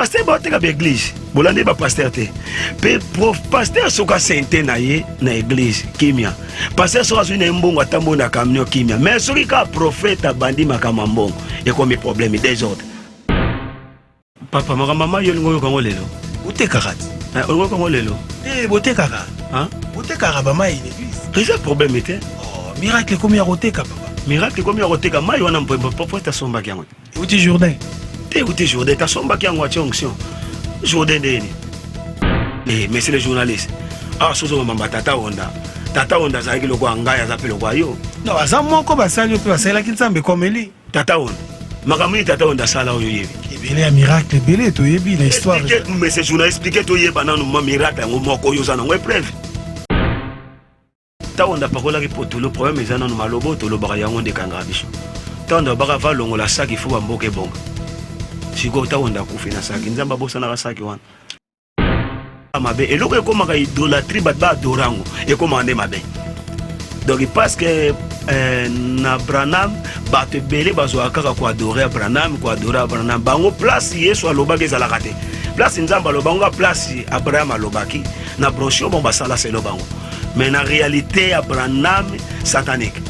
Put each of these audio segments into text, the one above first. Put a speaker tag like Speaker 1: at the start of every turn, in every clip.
Speaker 1: Pasteur baoteka baeglise, bolandi bapaster te. Mpe pasteur soki asente na ye na eglise, kimia. Pasteur soki azwi na ye mbongo, atamboli na camion, kimia. Mais soki kaka prophète abandi makambo ya mbongo, ekomi problème, désordre. Papa, makambo mai olingi oyoka yango lelo?
Speaker 2: Botekaka te.
Speaker 1: Eh, olingi oyoka yango lelo?
Speaker 2: Te, botekaka. Botekaka bamai na église.
Speaker 1: Eza problème te.
Speaker 2: Oh, miracle ekomi ya koteka, papa.
Speaker 1: Miracle ekomi ya koteka mai wana, prophète asombaki yango te.
Speaker 2: Euti Jourdain.
Speaker 1: Te, euti Jourdain, tasombaki yango, atie onction. Jourdain ndeni. Eh, monsieur le journaliste, awa sozo mamba tata Honda. Tata Honda azalaki lokola ngai, aza mpe lokola yo.
Speaker 2: Non, aza moko basali mpe basalelaki Nzambe comme Eli.
Speaker 1: Tata Honda. Makambo nini tata Honda asala oyo oyebi?
Speaker 2: Ebele ya miracle ebele toyebi na histoire.
Speaker 1: Monsieur journaliste, explique toyeba nanu ma miracle yango moko oyo oza nango épreuve. Ntango ndapakolaki potolo, problème eza nanu maloba oyo tolobaka, yango nde ekangaka biso. Ntango ndabaka va longola saki fo bamboka ebonga. Sikoyo ntango ndakufi na saki, Nzambe abosanaka saki wana mabe. Eloko ekomaka idolâtrie, bato baadore yango, ekomaka nde mabe. Donc parce que na Branham, bato ebele bazwaka kaka koadore Abraham, koadore Abraham. Bango place Yesu alobaki ezalaka te, place Nzambe alobango, place Abraham alobaki na brochure. Bon, basala selo bango, mais na réalité Abraham satanique.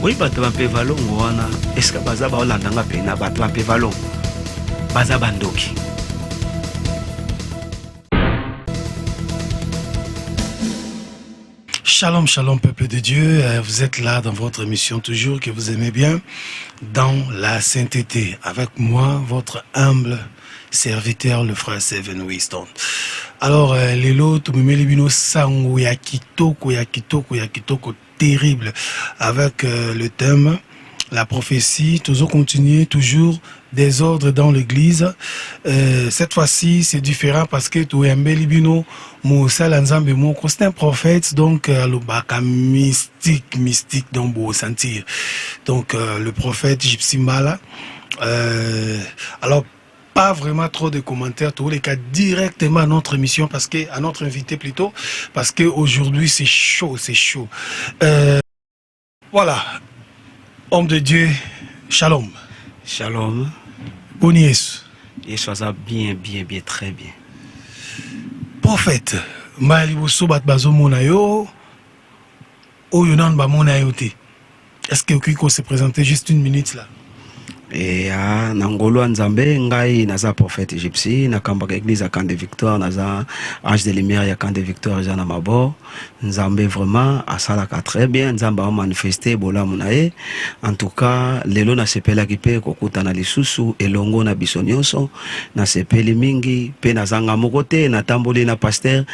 Speaker 1: Oui, bato bampe valongo wana esika baza, baolandanga mpena. Bato bampe valongo baza bandoki.
Speaker 2: Shalom, shalom, peuple de Dieu. Vous êtes là dans votre émission toujours que vous aimez bien, dans la sainteté. Avec moi, votre humble serviteur, le frère Seven Winston. Alors, lelo, tomemeli bino sango ya kitoko, ya kitoko, ya kitoko, terrible. Avec le thème, la prophétie, toujours continuer, toujours désordre dans l'église. Cette fois-ci, c'est différent parce que toyambeli bino mosala Nzambe moko, c'est un prophète, donc alobaka mystique, mystique, donc beau sentir. Donc le prophète Gypsy Mbala. Alors pas vraiment trop de commentaires, tous les cas directement à notre émission parce que à notre invité plutôt, parce que aujourd'hui c'est chaud, c'est chaud. Voilà. Homme de Dieu, shalom.
Speaker 1: Shalom.
Speaker 2: Boni Yesu?
Speaker 1: Yesu aza bien, bien, bien, très bien.
Speaker 2: Prophète, mbala liboso bato bazomona yo, oyo nanu bamona yo te. Est-ce que okoki se présenter juste une minute là?
Speaker 1: Eya, na ngolu ya Nzambe, ngai naza prophète Gypsy, nakambaka église ya Camp de Victoire, naza ange de lumière ya Camp de Victoire, eza na mabor. Nzambe vraiment asalaka très bien, Nzambe amanifeste bolamu na ye. En tout cas, lelo nasepelaki mpe kokutana lisusu elongo na biso nyonso, nasepeli mingi mpe nazanga moko te, natamboli na pasteur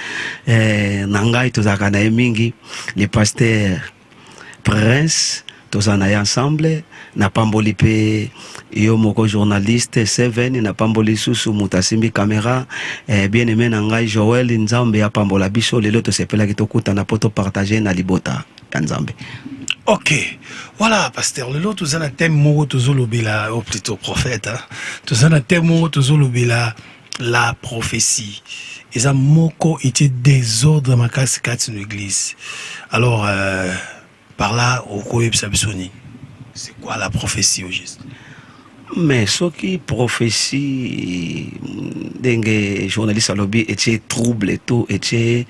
Speaker 1: na ngai, tozalaka na ye mingi, le pasteur Prince, toza na ye ensemble. Napamboli mpe yo moko journaliste Seven, napamboli lisusu moto asimbi caméra, bien aimé na ngai Joel. Nzambe apambola biso. Lelo tosepelaki tokutana mpo topartage na libota ya Nzambe.
Speaker 2: Ok, voilà, pasteur, lelo toza na thème moko tozolobela, ou plutôt prophète, hein? Toza na thème moko tozolobela, la prophétie. Eza moko etie désordre makasi kati na église. Alors, par là, okoyebisa biso nini? C'est quoi la prophétie au juste?
Speaker 1: Mais soki prophétie, ndenge journaliste alobi, etie trouble to etie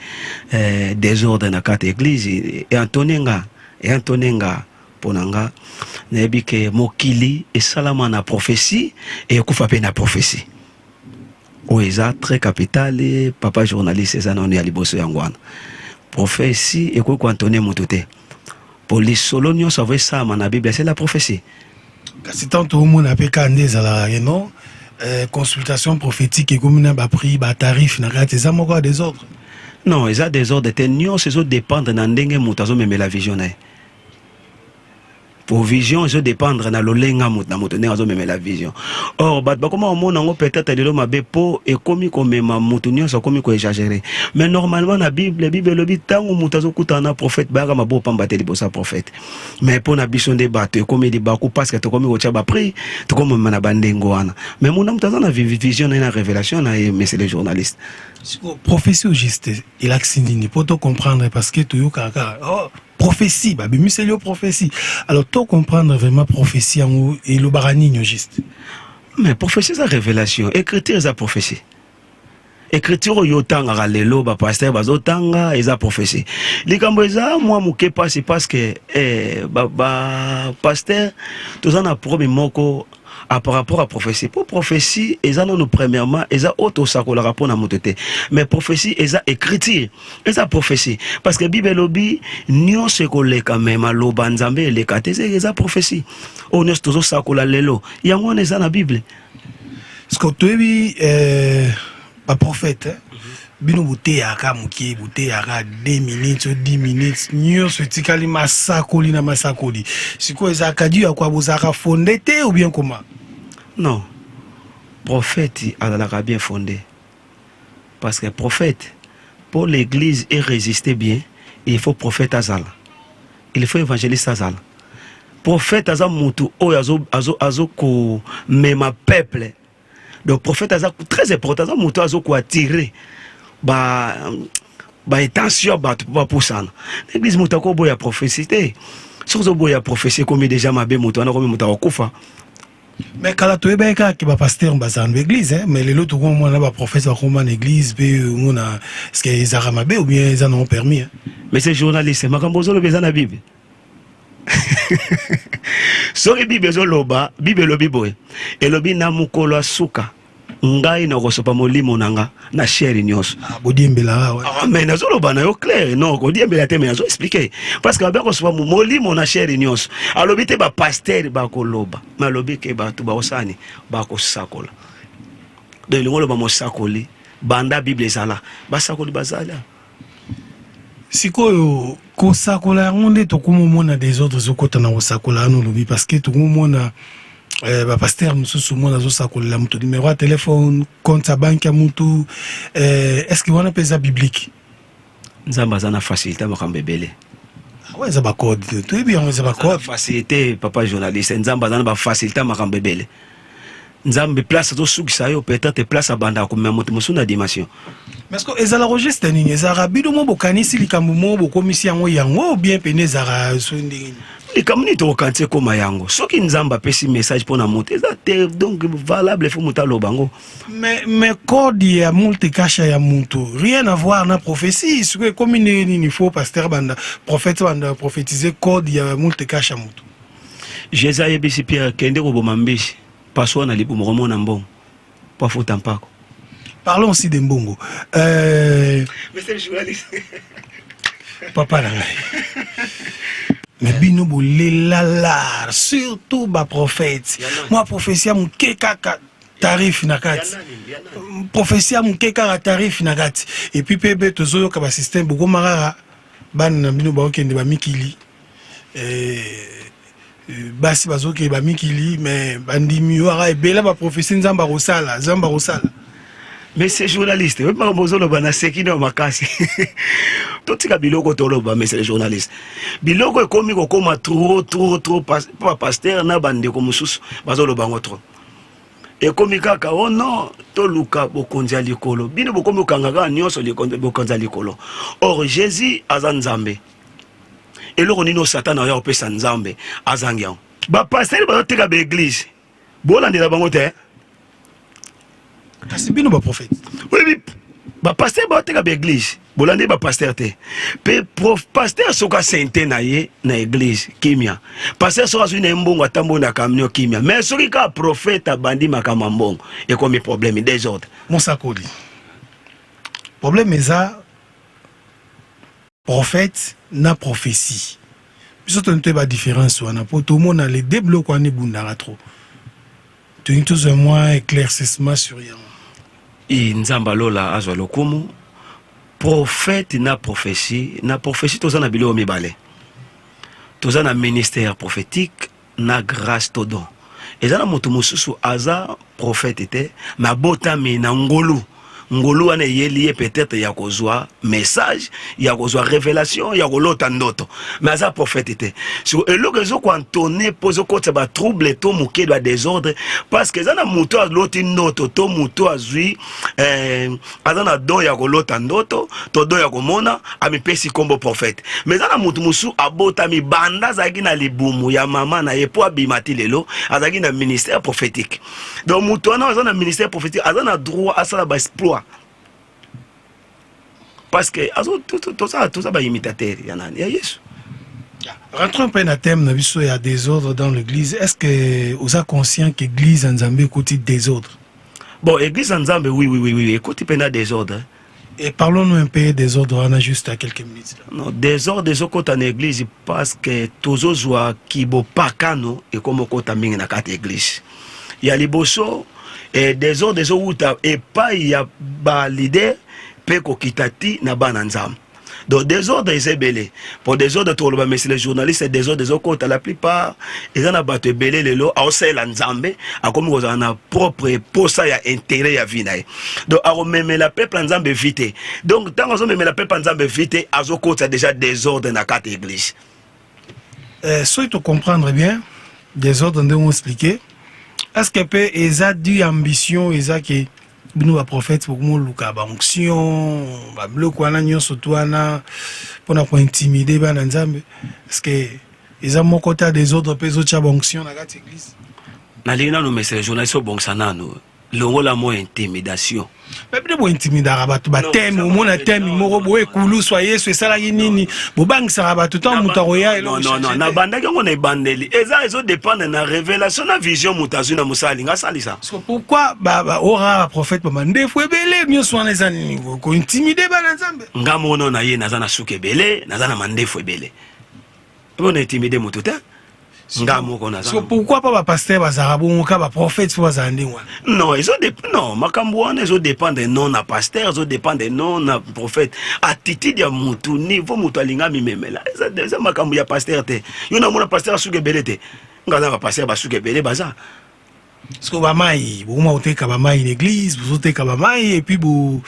Speaker 1: désordre na kati église, eantone nga, eantone nga. Mpo na nga, nayebi ke mokili esalama na prophétie, ekufa mpe na prophétie. Oyo eza très capital, papa journaliste, eza nano ya liboso yango wana. Prophétie ekoki koantone moto te, po lisolo nyonso avo esalama na Bible, c'est la prophétie.
Speaker 2: Kasi tant toomona mpe kaka nde ezalaka ke non, consultation prophétique ekomi na baprix, batarif na kati, eza moko ya désordre.
Speaker 1: Non, eza désordre te. Nyonso ezodépendre na ndenge moto azomemela vision na ye. Po vision ezodépendre na lolenga moto na moto ndenge azomemela vision. Or bato bakoma komona yango peut-être lelo mabe, mpo ekomi komema moto nyonso akomi koexagere. Mais normalement na Bible, Bible elobi ntango moto azokutana na prophète, bayaka maboko pamba te liboso ya prophète. Mais mpo na biso nde bato ekomi libaku, parce que tokomi kotia baprix, tokomema na bandengo wana. Mais mona, moto aza na vision na ye, na révélation na ye, monsieur le journaliste.
Speaker 2: Sikoyo prophétie au juste elakisi nini, mpo to comprendre? Parce que toyokaka kaka oh. Prophétie, babimiseli yo prophétie. Alors to comprendre vraiment prophétie yango elobaka nini au juste?
Speaker 1: Mais prophétie eza révélation, écriture eza prophétie. Écriture oyo otangaka lelo, bapasteur bazotanga, eza prophétie. Likambo eza mwa moke mpasi parce que eh, bapasteur ba toza na problème moko a par rapport à prophétie. Po prophétie eza nano, premièrement, eza oyo tosakolaka mpona moto te, mais prophétie eza écriture, eza prophétie, parce que Bible elobi nyonso ekoleka, me maloba Nzambe eleka te. Eza prophétie oyo nyonso tozosakola lelo, yango wana eza na Bible.
Speaker 2: Parce que toyebi baprophète, bino boteyaka moke, boteyaka 2 minutes o 10 minutes, nyonso etikali masakoli na masakoli. Sikoyo ezalaka di ya kwa bozalaka fondé te ou bien comment?
Speaker 1: Non, prophète azalaka bien fondé, parce que prophète, pour l'église et résister bien, il faut prophète azala, il faut évangéliste azala. Prophète aza mutu oyo azokomema peuple. Donc prophète aza très important, aza mutu azo koattirer ba baintention ya bato mpo bapusana na église. Moto akoboya prophétie te. Soki ozoboya prophétie, ekomi déjà mabe. Moto wana komi moto akokufa.
Speaker 2: Mais kala toyebaki kaka ke bapasteur bazala na baéglise, mais lelo tokomona na baprophète bakoma na église mpe. Omona, est-ce que ezalaka mabe ou bien eza nango permis?
Speaker 1: Mais c'est journaliste, makambo ozoloba eza na Bible. Soki Bible ezoloba, Bible elobi boye, elobi: na mokolo ya suka, ngai nakosopa molimo na nga na chair nyonso.
Speaker 2: Ah, bodiembelaka wa.
Speaker 1: Ah, mais nazoloba na yo clair. Non, kodiembela te, mais nazo expliquer, parce que babe kosopa molimo na chair nyonso, alobi te bapasteur bakoloba, mais alobi ke bato bakosani, bakosakola. Donc elingi oloba mosakoli, banda Bible ezala, basakoli bazala.
Speaker 2: Sikoyo kosakola yango nde tokomomona désordre ezokɔta na kosakola wana olobi, parce que tokomomona bapasteur mosusu, mona azosakolela moto numéro ya téléphone, compte ya banque ya mutu. Est ce que wana mpe eza biblique?
Speaker 1: Nzambe aza na facilité makambo ebele.
Speaker 2: Awa eza bacode, toyebi yango, eza bacode.
Speaker 1: Facilité, papa journaliste, Nzambe aza na bafacilité makambo ebele. Nzambe, place azosukisa yo, peut-être place abandaka komema moto mosusu na dimension.
Speaker 2: Mais ce que ezalaka juste nini? Ezalaka bino mo bokanisi likambo mo bokomisi yango yango, ou bien pene ezalaka so ndenge nini?
Speaker 1: Likambo nini tokokanisi ekóma yango? Soki Nzambe apesi message mpo na moto, eza te donc valable, faut moto aloba yango.
Speaker 2: Mais code ya multicash ya mutu, rien à voir na prophétie. Sikoyo ekomi ndenge nini faut pasteur banda, prophète banda prophétiser code ya multicash ya mutu?
Speaker 1: Jésus ayebisi Pierre: kende koboma mbisi, paswa na libumu, komona mbongo po afuta mpako.
Speaker 2: Parlons aussi de mbongo.
Speaker 1: Monsieur le journaliste.
Speaker 2: Papa na ngai, mais bino bolelala, surtout baprophète, mwa prophétie ya moke kaka, tarif na kati, prophétie ya moke kaka, tarif na kati. Et puis mpe mpe tozoyoka basystème, bokoma kaka bana na bino baokende bamikili, basi bazokende bamikili, mais bandimi waka ebele baprophétie, Nzambe akosala, Nzambe akosala.
Speaker 1: Mais c'est journaliste, oyebi makambo ozoloba, naseki na makasi. Totika biloko toloba. Mais c'est le journaliste, biloko ekomi kokóma trop, trop, trop mpo bapasteur na bandeko mosusu bazoloba yango trop. Ekomi kaka o oh non, toluka bokonzi ya likolo. Bino bokomi kokanga kaka nyonso bokonzi ya likolo. Or Jésus aza Nzambe. Eloko nini o Satan oya kopesa Nzambe azangi yango? Bapasteur bazoteka baéglise, bolandela bango te.
Speaker 2: Kasi bino baprophète.
Speaker 1: Oyebi, bapasteur baoteka baéglise, bolandi bapasteur te. Mpe pasteur soki asente na ye na église, kimia. Pasteur soki azwi na ye mbongo, atamboli na camion, kimia. Mais soki kaka prophète abandi makambo ya mbongo, ekomi problème, désordre.
Speaker 2: Mosakoli, problème eza prophète na prophétie. Biso toni toyeba différence wana, mpo tomona les deux biloko wana ebundaka trop. Tolingi tozwa mwa éclaircissement sur yango.
Speaker 1: I Nzambe alola azwa lokumu. Prophète na prophétie, na prophétie toza na biloko mibale. Toza na ministère prophétique na grâce to don. Eza na moto mosusu aza prophète te, mais abotami na ngolu. Ngolu wana eyeli ye peut-être ya kozwa message, ya kozwa révélation, ya kolota ndoto, mais aza prophète te. Siko eloko ezokoantone mpo ezokotisa batrouble to moke, badésordre, parce que eza na moto aloti ndoto to moto azwi aza na don ya kolota ndoto to don ya komona, amipesi nkombo prophète. Mais eza na motu mosusu abotami banda azalaki na libumu ya mama na ye mpo abima ti lelo, azalaki na ministère prophétique. Donc moto wana aza na ministère prophétique, aza na droit asala baexploit, parce que toza baimitateur ya nani? Ya Yesu.
Speaker 2: Rentrons un peu dans le thème na biso ya désordre dans l'église. Est-ce que oza conscient que église ya Nzambe ekoti désordre?
Speaker 1: Bon, église ya Nzambe, oui, ekoti mpenza désordre.
Speaker 2: Et parlons-nous un peu désordre wana, juste à quelques minutes là.
Speaker 1: Non, désordre ezokota na église parce que tozozwa kibopakano, ekoma okota mingi na kati ya église. Ya liboso, désordre ezowuta epai ya baleader mpe kokita ti na bana Nzambe. Donc désordre eza ebele. Po désordre tokoloba, monsieur le journaliste, désordre ezokota, la plupart eza na bato ebele lelo aosalela Nzambe, akomi kozala na propre posa ya intérêt ya vie na ye. Donc akomemela peuple ya Nzambe vie te. Donc ntango azomemela peuple ya Nzambe vie te, azokota déjà désordre na kati ya église.
Speaker 2: Soki tocomprendre bien désordre ndenge expliqué, est ce que mpe eza dû ambition, eza ke bino baprophète bokomoluka baonction, babiloko wana nyonso to wana mpona kointimider bana Nzambe? Est ce que eza moko te ya désordre mpe ezotya baonction na kati église?
Speaker 1: Nalingi nano, monsieur le journaliste, obongisa nano, longola mo intimidation.
Speaker 2: Me bino bointimidaka bato, bateme omona teme moko boye, ekulusu ya Yesu esalaki nini, bobangisaka bato ntango moto akoya.
Speaker 1: Non, nabandaki yango na ebandeli. Eza ezodépendre na révélation, na vision moto azwi na mosala alingi asalisa.
Speaker 2: Pourquoi ora baprophète bamandefu ebele nyonso wana? Eza nini, kointimider bana Nzambe?
Speaker 1: Nga mono na ye, naza na suki ebele, naza na mandefu ebele, mpona intimider moto te. Nga moko naza.
Speaker 2: So pourquoi pas bapasteur bazalaka bongo, ka baprophète fo bazala ndenge wana?
Speaker 1: Non, non, makambo wana ezodépendre non na pasteur, ezodépendre non na prophète. Attitude ya mutu, niveau moto alinga mimemela, eza makambo ya pasteur te. Yo namona pasteur asuki ebele te. Nga na bapasteur basuki ebele baza.
Speaker 2: Parce que bamai bokoma koteka bamai na église, bozoteka bamai, et puis bo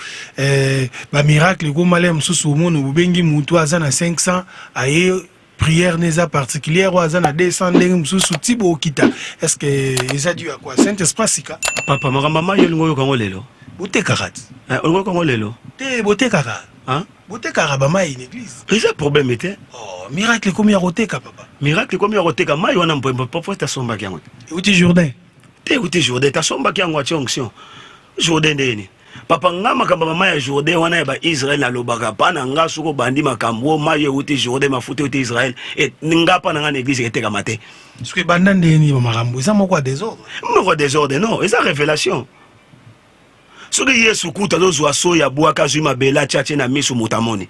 Speaker 2: bamiracle ekomala mosusu. Omona bobengi mutu aza na 500, aye, prière na eza particulière, oyo aza na 200, ndenge mosusu ti bookita. Est ce que eza dû à quoi? Saint Esprit sika?
Speaker 1: Papa, makambo mai olingi oyoka yango lelo?
Speaker 2: Botekaka ti.
Speaker 1: Olingi oyoka yango lelo?
Speaker 2: Te, botekaka.
Speaker 1: Hein?
Speaker 2: Botekaka bamai na église.
Speaker 1: Eza problème te.
Speaker 2: Oh, miracle ekomi ya koteka, papa.
Speaker 1: Miracle ekomi ya koteka? Mai wana mpembe, prophète asombaki yango te.
Speaker 2: Euti Jourdain.
Speaker 1: Te, euti Jourdain te, asombaki yango, atie onction Jourdain. Ndeni papa, nga makambo ya mama ya Jourdain wana ya baisrael, nalobaka mpa na nga, soki obandi makambo o mai euti Jourdain, mafuta euti Israel, nga mpa na nga na église etekama te.
Speaker 2: Soki ebanda ndeni, bamakambo eza moko ya désordre.
Speaker 1: Moko ya désordre? Non, eza révélation. Soki Yesu kuta azozwa so ya bwaka, azwi mabele, atia, atie na miso, moto amoni,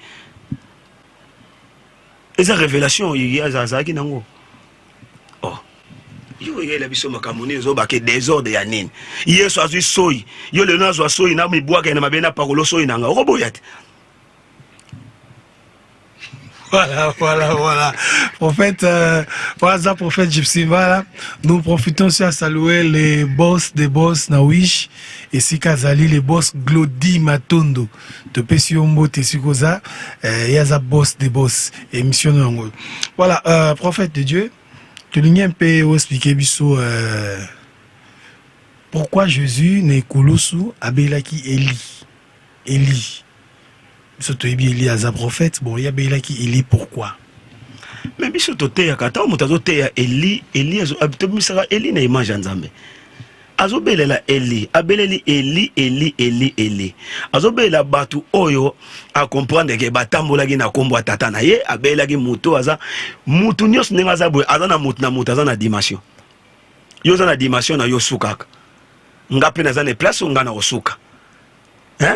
Speaker 1: eza révélation ye azalaki nango. Oh, yo oyela biso makambo nini? Ozobake désordre ya nini? Yesu azwi soi, yo lelo nazwa soi na mibwaka na mabe, na pakolo soi na nga, okoboya te.
Speaker 2: Voilà. Prophète, voilà, prophète Gypsy, voilà. Nous profitons aussi à saluer les boss des boss na Wish, et Sikazali, les boss Glody Matondo. Topesi yo mbote sikoza, yaza boss des boss, émission yango. Voilà, prophète de Dieu, tu un peu expliquer biso pourquoi Jésus na ekulusu abelaki Eli. Eli. Biso toyebi Eli aza prophète, bon, ye abelaki Eli pourquoi?
Speaker 1: Me biso toteyaka, ntango moto azoteya Eli, Eli tobimisaka Eli na image ya Nzambe. Azobelela Eli, abeleli Eli, Eli, Eli, Eli, azobelela bato oyo acomprendre ke batambolaki na nkombo ya tata na ye. Abelelaki moto aza mutu nyonso ndenge aza boye, aza na motu na moto aza na dimension. Yo oza na dimension na yo, osukaka. Nga mpe naza na place oyo nga na kosuka, hein?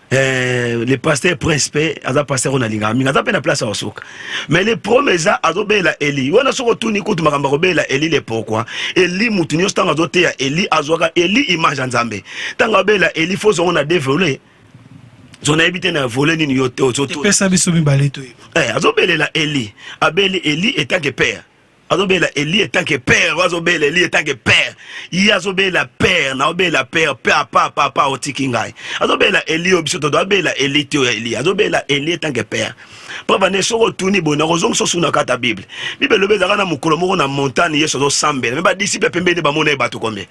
Speaker 1: Le pasteur Prince mpe aza pasteur oyo nalingaka mingi, aza mpe na place ya kosuka. Mais le problème eza azobelela Eli wana. Soki otuni kutu makambo akobelela Eli, le pourquoi Eli, mutu nyonso ntango azoteya Eli, azwaka Eli image ya Nzambe. Ntango abelela Eli, fo ozongo na deux volets, so nayebi te na volet nini yo te.
Speaker 2: Epesa biso mibale toyeba.
Speaker 1: Azobelela Eli, abeli Eli en tant que père. Azobela Eli en tant que père, azobela Eli en tant que père. Ye azobela père, na obela père, papa, papa otiki ngai. Azobela Eli oyo biso todo, abela Eli te oyo Eli. Azobela Eli en tant que père. Mpo bande soki otuni boye, nakozongisa osu na kati ya Bible. Bible elobi ezalaka na mokolo moko na montagne, Yesu azosambela. Mais badisiple pembeni bamona ye bato combien?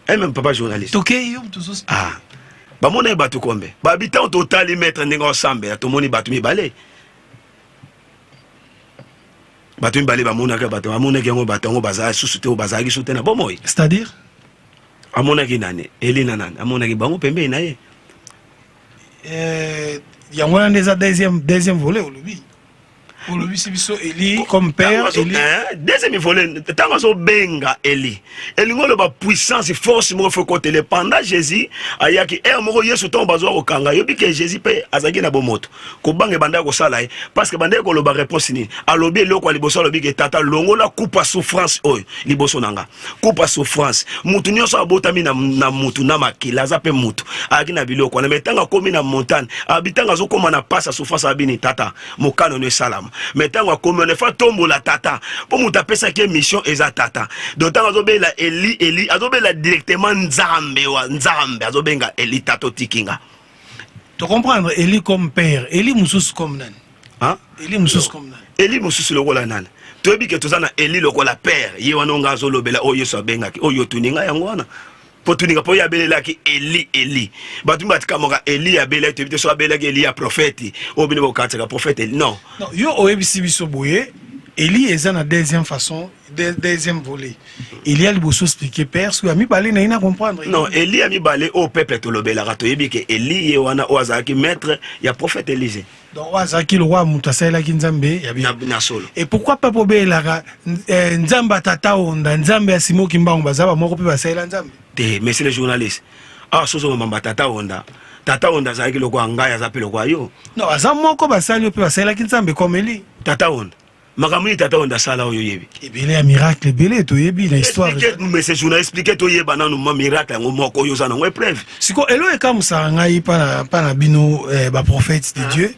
Speaker 1: Eh, même papa journaliste.
Speaker 2: Tokei yo moto ozo
Speaker 1: Ah. Bamona ye bato combien? Babi ntango totali maître ndenge osambela, tomoni bato mibale. Bato mibale bamonaki, bato bamonaki yango, bato yango bazala susu te, oyo bazalaki susu te na bomoi.
Speaker 2: C'est-à-dire?
Speaker 1: Amonaki nani? Eli na nani? Amonaki bango pembeni na ye.
Speaker 2: Yango wana nde eza deuxième volet olobi. Olobisi biso Eli comme père, Eli.
Speaker 1: Deuxième volet, ntango azobenga Eli, elingi oloba puissance, force moko fo ekotele. Pendant Jésus ayaki ere moko, Yesu ntango bazwa kokanga, yobi ke Jésus mpe azalaki na bomoto, kobanga ebandaki kosala ye, parce que bandaki koloba réponse nini? Alobi eloko ya liboso, alobi ke tata, longola coupe ya souffrance oyo liboso na nga. Coupe ya souffrance, mutu nyonso abotami na mutu na makila, aza mpe mutu ayaki na biloko wana. Mais ntango akomi na montagne, abi ntango azokóma na pasi ya souffrance, abini tata, mokano no esalama. Mais ntango akomi wana, efa tombola tata, mpo moto apesaki ye mission eza tata. Donc ntango azobela Eli, Eli azobela directement Nzambe wa Nzambe, azobenga Eli, tata otiki nga.
Speaker 2: To comprendre Eli comme père, Eli mosusu comme nani?
Speaker 1: Hein?
Speaker 2: Eli mosusu comme nani?
Speaker 1: Eli mosusu lokola nani? Toyebi ke toza na Eli lokola père, ye wana onga azolobela oyo Yesu abengaki, oyo otuninga yango wana. Po tuninga, po ye abelelaki Eli, Eli. Bato mingi batikamaka Eli abelaki, toyebi te so abelaki Eli ya prophète, oyo bino bokatisaka prophète Eli. Non.
Speaker 2: Non, yo oyebisi biso boye, Eli eza na deuxième façon, deuxième volet. Eli ya liboso expliquer père, soki ya mibale na ye na comprendre.
Speaker 1: Non, Eli ya mibale oyo peuple tolobelaka, toyebi ke Eli ye wana oyo azalaki maître ya prophète Élisée.
Speaker 2: Donc oyo azalaki lokola moto asalelaki Nzambe ya bien.
Speaker 1: Na solo.
Speaker 2: Et pourquoi pas pobelaka Nzambe ya tata Onda, Nzambe ya Simon Kimbangu, baza ba moko mpe basalela Nzambe?
Speaker 1: Te, mais c'est le journaliste. Ah, soso mamba tata Onda. Tata Onda azalaki lokola ngai, aza mpe lokola yo.
Speaker 2: Non, aza moko basali yo mpe basalelaki Nzambe comme Eli.
Speaker 1: Tata Onda. Makambo nini tata Onda asala oyo oyebi?
Speaker 2: Ebele ya miracle, ebele toyebi na histoire.
Speaker 1: Explique, mais c'est journaliste, explique toyeba nanu ma miracle yango moko oyo oza nango épreuve.
Speaker 2: Siko elo ekamusaka ngai pa na bino ba prophète de Dieu.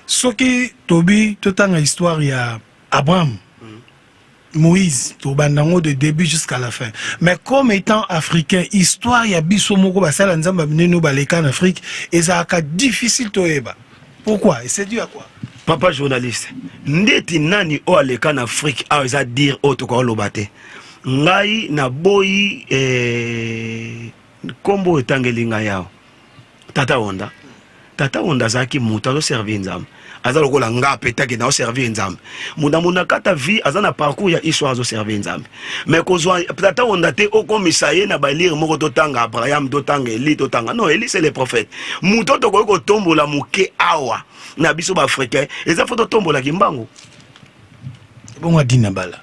Speaker 2: Soki tobi totanga histoire ya Abraham, Moïse, tobanda yango de début jusqu'à la fin. Mais comme étant africain, histoire ya biso moko basala Nzambe minene oyo baleka en Afrique, ezalaka difficile toyeba. Pourquoi? Et c'est dû à quoi?
Speaker 1: Papa journaliste, ndeti nani oyo aleka na Afrique awa eza dire oyo tokoloba te. Ngai naboyi nkombo oyo etangeli ngai awa. Tata Onda. Tata Onda azalaki moto azoservir Nzambe. Aza lokola nga mpe take na oservir Nzambe. Moto amona kata vie aza na parcours ya histoire azoservir Nzambe. Mais kozwa Tata Onda te okomisa ye na balire moko totanga Abraham, totanga Eli, totanga. Non, Eli c'est le prophète. Moto tokoki kotombola moke awa na biso ba africain, eza fo totombolaki mbangu.
Speaker 2: Bongo Adina Bala.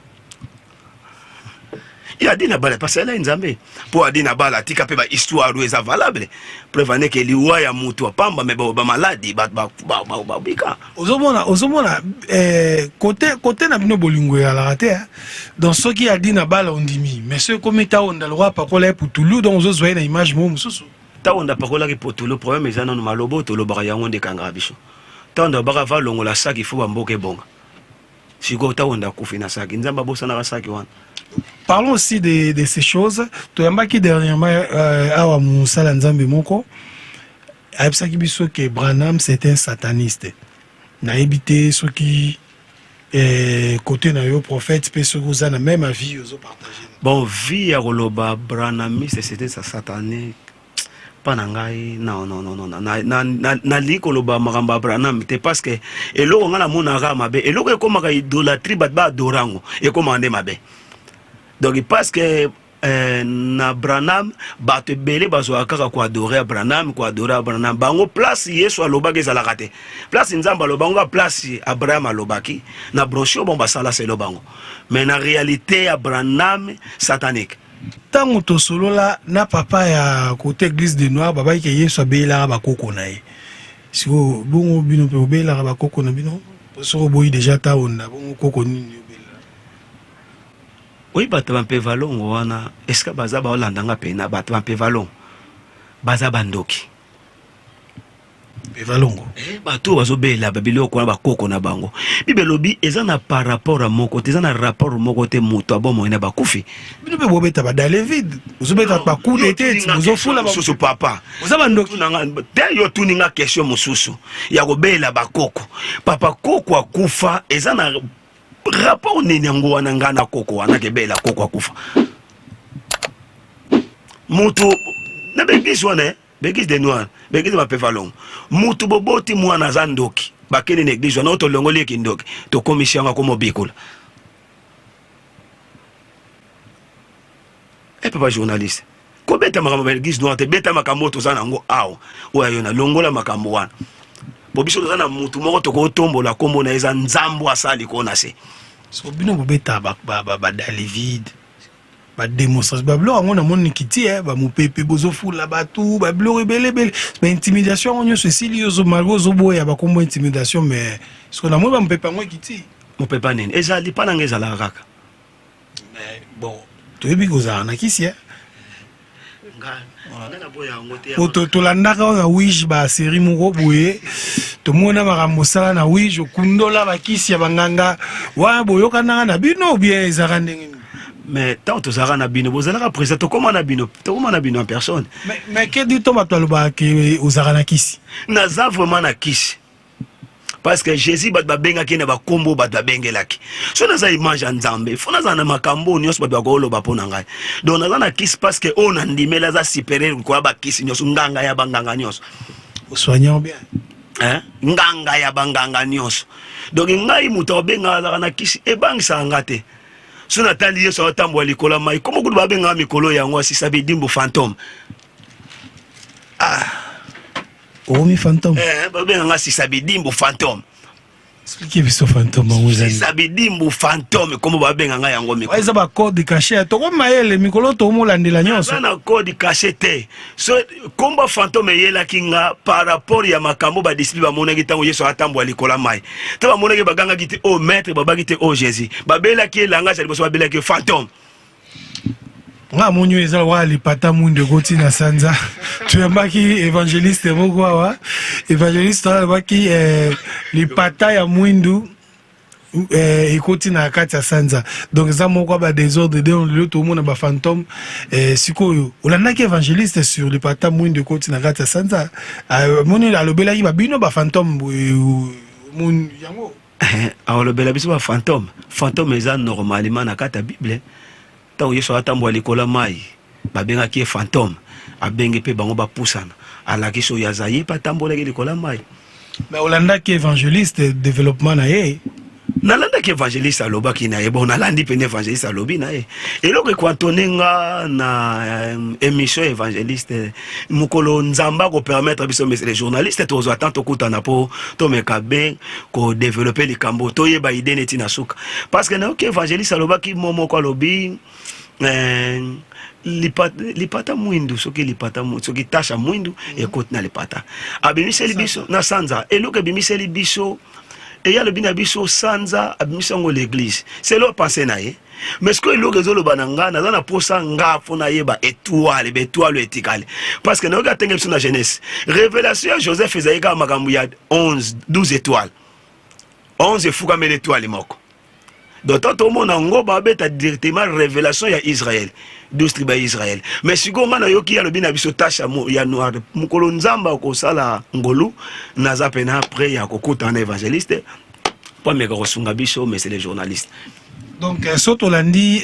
Speaker 1: Ye Adina Bala parce que Nzambe. Po Adina Bala atika pe ba histoire oyo eza valable. Preuve ane ke liwa ya mutu apamba mais ba maladi ba ba ba ba ba bika.
Speaker 2: Ozomona côté na bino bolingo ezalaka te, hein. Donc soki Adina Bala ondimi, mais soki ekomi ta Onda le roi apakola ye putulu, donc ozozwa ye na image moko mosusu.
Speaker 1: Ta Onda apakolaki putulu, problème eza nanu maloba oyo tolobaka yango nde ekangaka biso. Ta Onda alobaka va longola saki faut ba mboka ebonga. Sikoyo ta Onda akufi na saki, Nzambe abosanaka saki wana.
Speaker 2: Parlons aussi de ces choses. Toyambaki dernièrement awa mosala Nzambe moko ayebisaki biso ke Branham c'est un sataniste. Nayebi te soki côté na yo prophète pe soki oza na même avis ozo partager.
Speaker 1: Bon, vie ya koloba Branhamiste c'était sa satanique. Pa na ngai, non, non, non, non, na, na, na, nalingi koloba makambo ya Branham te, parce que eloko ngai namonaka mabe, eloko ekomaka idolâtrie, bato ba adore yango, ekomaka nde mabe. Donc parce que na Branham bato ebele bazwaka kaka koadore Branham, koadore Branham. Bango place Yesu alobaki ezalaka te, place Nzambe alobaki ngo, place Abraham alobaki na brochure, bon basala selo bango, mais na réalité ya Branham satanique.
Speaker 2: Ntango tosolola na papa ya côté église de noir, babaki ke Yesu abeyelaka bakoko na ye. Sikoyo bongo bino mpe obeyelaka bakoko na bino? Soki oboyi déjà ta Onda, bongo koko nini obelela?
Speaker 1: Oyi bato bampe valongo wana, esika baza baolanda nga pena, bato bampe valongo baza bandoki.
Speaker 2: Evalongo.
Speaker 1: Eh, bato oyo bazobela babiloko wana bakoko na bango. Bible elobi eza na par rapport ya moko te, eza na rapport moko te moto abomoi na bakufi.
Speaker 2: Bino mpe bobeta ba dalle vide, bozobeta ba coup de tête, bozofula
Speaker 1: mosusu papa.
Speaker 2: Boza bandoki.
Speaker 1: Te yo tuni nga question mosusu ya kobela bakoko. Papa koko akufa eza na rapport nini yango wana nga na koko wana kebela koko akufa. Moto na ba église wana eh? Ba église de noir, ba église ba pevalongo. Mutu boboti mwana aza ndoki. Bakende na église wana tolongoli ye kindoki. Tokomisi yango akoma obikola. Eh papa journaliste, kobeta makambo ba église noire te, beta makambo oyo toza nango awa. Oyo ayo na longola makambo wana. Po biso toza na mutu moko tokotombola kombo na eza Nzambo asali ko na se.
Speaker 2: So bino bobeta ba ba ba, ba dalle vide. Ba demonstration ba biloko yango namoni kiti eh, ba mopepe bozofula bato ba biloko ebele ebele ba intimidation yango nyonso esili yo malgre ozoboya bakombo intimidation mais soki namoni ba mopepe yango ekiti.
Speaker 1: Mopepe nini ezali mpa nanga ezalaka kaka.
Speaker 2: Mais bon toyebi kozala na kisi eh. Po tolandaka oyo na Wige ba série moko boye tomona makambo osala na Wige okundola bakisi ya banganga wana boyokanaka na bino ou bien ezalaka ndenge nini?
Speaker 1: Mais tant tozalaka na bino bozalaka président tokoma na bino tokoma na bino en personne.
Speaker 2: Mais que dit to bato balobaka ke ozalaka na kisi?
Speaker 1: Naza vraiment na kisi. Parce que Jésus bato babengaki na bakombo bato babengelaki. So naza image ya Nzambe, fo nazala na makambo nyonso bato bakoloba mpo na ngai. Donc naza na kisi parce que oyo nandimeli aza supérieur koya bakisi nyonso, nganga ya banganga nyonso.
Speaker 2: Soignant bien.
Speaker 1: Hein? Nganga ya banganga nyonso. Donc ngai moto abengaka azalaka na kisi ebangisaka nga te. So natali Yesu atambola likolo ya mai, komo kutu babengaka mikolo yango asisa bidimbu fantôme.
Speaker 2: Ah. Okomi fantôme.
Speaker 1: Eh, babenga nga sisa bidimbu fantôme.
Speaker 2: Expliquez biso fantôme yango
Speaker 1: ezali. Sisa bidimbu fantôme kombo babenga nga yango
Speaker 2: mikolo. Eza ba code caché toko mayele mikolo to molandela nyonso.
Speaker 1: Eza na code caché te. So kombo fantôme eyelaki nga par rapport ya makambo ba disciples bamonaki ntango Yesu atambola likolo ya mai. To bamonaki bagangaki te oh maître babaki te oh Jésus. Babelaki ye langage ya liboso babelaki fantôme.
Speaker 2: Nga amoni oyo eza lokola lipata mwindu ekoti na sanza. Toyambaki évangéliste moko awa, évangéliste wana alobaki eh, lipata ya mwindu eh, ekoti na kati ya sanza. Donc eza moko ya ba désordre donc lelo tomona ba fantôme eh, sikoyo olandaki évangéliste sur lipata mwindu ekoti na kati ya sanza, amoni alobelaki ba bino ba fantôme yango
Speaker 1: Alobela biso ba fantôme. Fantôme eza normalement na kati ya Bible. Ntango Yesu atambola likolo ya mai, babengaki ye fantôme. Abengi mpe bango bapusana, alakisi oyo aza ye mpe atambolaki likolo ya mai.
Speaker 2: Mais olandaki évangéliste développement na ye?
Speaker 1: Nalandaki évangéliste alobaki na ye. Bon, nalandi pene évangéliste alobi na ye. Eloko ekwantone nga na émission évangéliste mokolo Nzambe akopermettre biso monsieur les journalistes tozwa temps tokutana po tomeka be kodévelopper likambo toyeba idée neti na suka. Parce que nayoki évangéliste alobaki mo moko alobi lipata mwindu soki lipata soki tasha mwindu ekoti na lipata abimiseli biso na sanza eloko ebimiseli biso eya alobi na biso sanza abimisi yango l'église c'est leur pensée na ye. Mais ce que eloko ezoloba na nga naza na posa nga mpo nayeba étoile ba étoile etikali parce que nayoki atenge biso na jeunesse révélation ya Joseph ezali kaka makambo ya 11 12 étoiles 11 efukameli étoile moko. Donc tant tomona ngo babeta directement révélation ya Israël 12 tribus ya Israël. Mais sikoyo nga nayoki alobi na biso tâche ya noir mokolo Nzambe akosala ngolu naza pena prêt ya kokutana na évangéliste po ameka kosunga biso mais c'est les journalistes.
Speaker 2: Donc so tolandi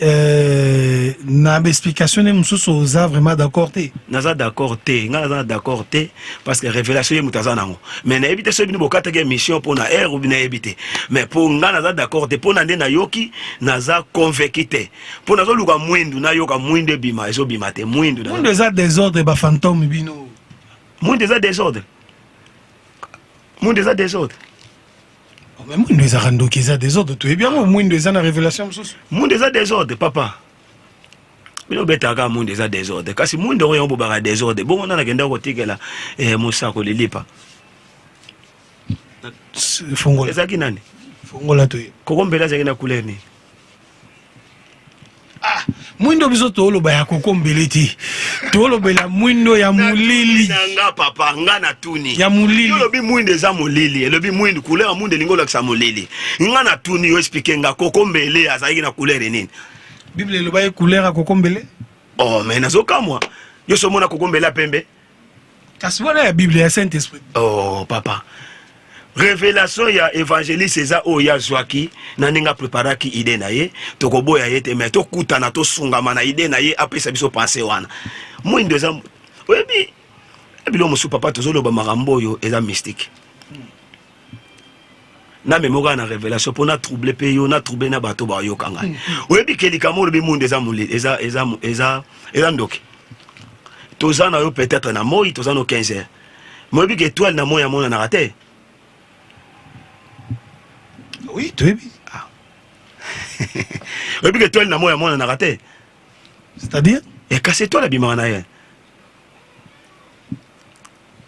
Speaker 2: na explication ne mosusu oza vraiment d'accord te?
Speaker 1: Naza d'accord te, nga naza d'accord te parce que révélation ye moto aza nango. Mais nayebi te soki bino bokataki émission mpo na heure ou nayebi te. Mais po nga naza d'accord te mpo na nde nayoki naza convaincu te. Mpo nazoluka mwindu nayoka mwindu ebima ezobima te mwindu.
Speaker 2: Mwindu eza désordre ba fantôme bino.
Speaker 1: Mwindu eza désordre. Mwindu eza désordre.
Speaker 2: Mais mwindu ezaka ndoki eza désordre toyebi yango mwindu eza na révélation mosusu.
Speaker 1: Mwindu eza désordre papa. Bino betaka mwindu eza désordre kasi mwindu yango yango bobaka désordre bongo nana kenda kotikela mosako lilipa.
Speaker 2: Fongola.
Speaker 1: Ezalaki nani?
Speaker 2: Fongola toyebi.
Speaker 1: Koko mbela azalaki na couleur nini?
Speaker 2: Ah, mwindo biso toloba ya koko mbele te. Tolobela mwindo ya molili.
Speaker 1: Na nga papa, nga natuni.
Speaker 2: Ya molili.
Speaker 1: Olobi mwindo eza molili, elobi mwindo, couleur ya mwindo elingi olakisa molili. Nga natuni yo, explique nga, kokombele azalaki na couleur nini?
Speaker 2: Bible elobaki couleur ya kokombele?
Speaker 1: Oh, mais nazokamwa. Yo so omona kokombele ya pembe?
Speaker 2: Kasi wana ya Bible ya Saint-Esprit.
Speaker 1: Oh, papa. Révélation ya évangéliste eza oyo ye azwaki na ndenge apreparaki idée na ye, tokoboya ye te, mais tokutana, tosungama na idée na ye, apesa biso pensée wana. Mwindo eza, oyebi bilo mosusu papa, tozoloba makambo oyo eza mystique. Namemi kaka na révélation mpo na trouble mpe yo, na trouble na bato bayoka ngai. Oyebi ke likambo olobi mwindo eza molili, eza ndoki. Toza na yo peut-être na moi, toza no 15 heures, moyebi ke étoile na moi amonanaka te.
Speaker 2: Oui, toyebi.
Speaker 1: Ah. Oyebi ke étoile na moi amonanaka te.
Speaker 2: C'est-à-dire?
Speaker 1: E kasi étoile abimaka na ye,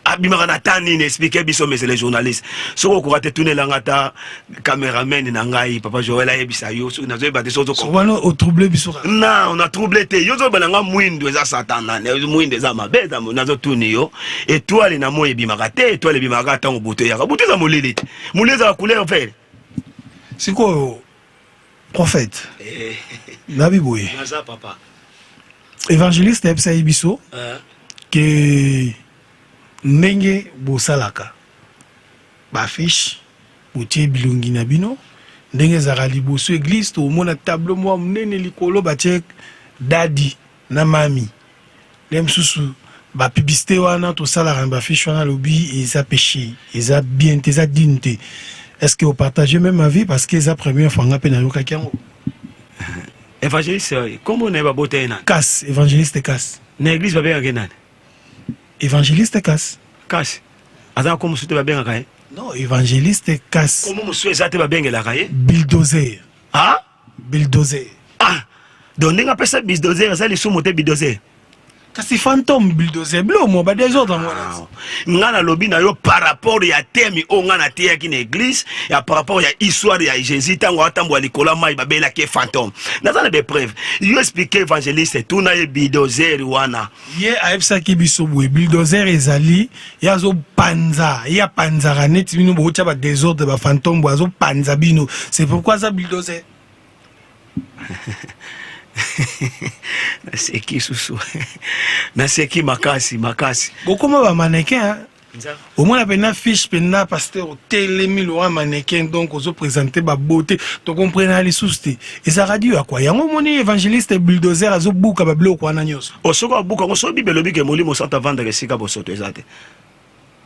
Speaker 1: abimaka na ta nini? Explique biso, monsieur le journaliste. Soki okoka te, tunelanga ta cameraman na ngai, papa Joel, ayebisa yo. Soki nazoyeba te, soki
Speaker 2: wana otrouble biso.
Speaker 1: Na na trouble te. Yo ozoyeba na nga mwindu eza satan, mwindu eza mabe. Nazotuni yo, étoile na moi ebimaka te. Étoile ebimaka ntango butu eyaka. Butu eza molili te. Molili ezala couleur vert.
Speaker 2: Sikoyo prophète, nabi boye.
Speaker 1: Naza, papa.
Speaker 2: Évangéliste ayebisa ye biso ke ndenge bosalaka baaffiche, botie bilongi na bino, ndenge ezalaka liboso église, tomona tableau mwa monene likolo, batie dadi na mami nde mosusu. Bapublicité wana tosalaka na baaffiche wana, alobi eza péché, eza bien te, eza digne te. Est ce que opartage même avis? Parce que eza première fois nga mpe nayokaki yango.
Speaker 1: Évangéliste, kombo na ye, babota ye nani?
Speaker 2: Kas, évangéliste Kas.
Speaker 1: Na église babengaka ye nani?
Speaker 2: Évangéliste Kas.
Speaker 1: Kasi aza na kombo mosusu te babengaka ye?
Speaker 2: Non, évangéliste Kas.
Speaker 1: Kombo mosusu eza te babengelaka ye?
Speaker 2: Bulldozer.
Speaker 1: Ah.
Speaker 2: Bulldozer.
Speaker 1: Ah, donc ndenge apesa bulldozer, eza lisumu te, bulldozer?
Speaker 2: Kasi fantôme, bulldozer, bilo mo badésordre yango wana.
Speaker 1: Nga nalobi na yo par rapport ya thème oyo nga nateyaki na église, ya par rapport ya histoire ya Jésus, ntango atambola likolo ya mai, babelaki ye fantôme. Naza na bapreuve. Yo explique évangéliste, tuna ye bulldozer wana.
Speaker 2: Ye ayebisaki biso boye: bulldozer ezali ye azopanza, ye apanzaka neti bino bootya badésordre, bafantôme boye, azopanza bino, c'est pourquoi aza bulldozer.
Speaker 1: Naseki susu, naseki makasi makasi.
Speaker 2: Bokoma bamannequin, omona mpena fiche mpena pasteur otelemi loa mannequin, donc ozoprésente babeauté, tokomprena lisusu te eza radio ya kwa yango. Omoni, évangéliste bulldozer azobuka babiloko wana nyonso.
Speaker 1: O soki abuka yango, soki Bible elobi ke Molimo Santo avandaka esika bosoto eza te,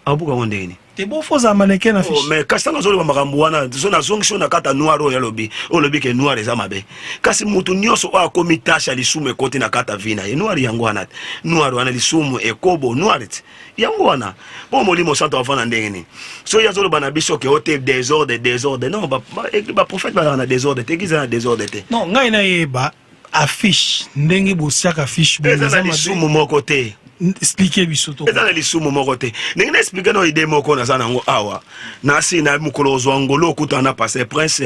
Speaker 1: abuka yango ndenge nini?
Speaker 2: Te, bo fo ozala mannequin na fiche.
Speaker 1: Oh, mais kasi ntango azoloba makambo wana, so nazongisi oyo na kati ya noir oyo alobi, oyo olobi ke noir eza mabe, kasi motu nyonso oyo akomi tache ya lisumu ekoti na kati ya vie na ye, noir yango wana te. Noir wana lisumu, ekobo, noir te, yango wana mpo Molimo Santo avanda ndenge nini? So ye azoloba na biso ke o te, désordre, désordre. Non, baprophète bazalaka na désordre te, église na désordre te.
Speaker 2: Non, ngai nayeba affiche, ndenge bosiaka affiche.
Speaker 1: Eza na lisumu moko te.
Speaker 2: Explique biso to.
Speaker 1: Eza na lisumu moko te. Ndenge na explique no idée moko naza nango awa, nasi na mokolo ozwa ngolo okutana na pasteur Prince,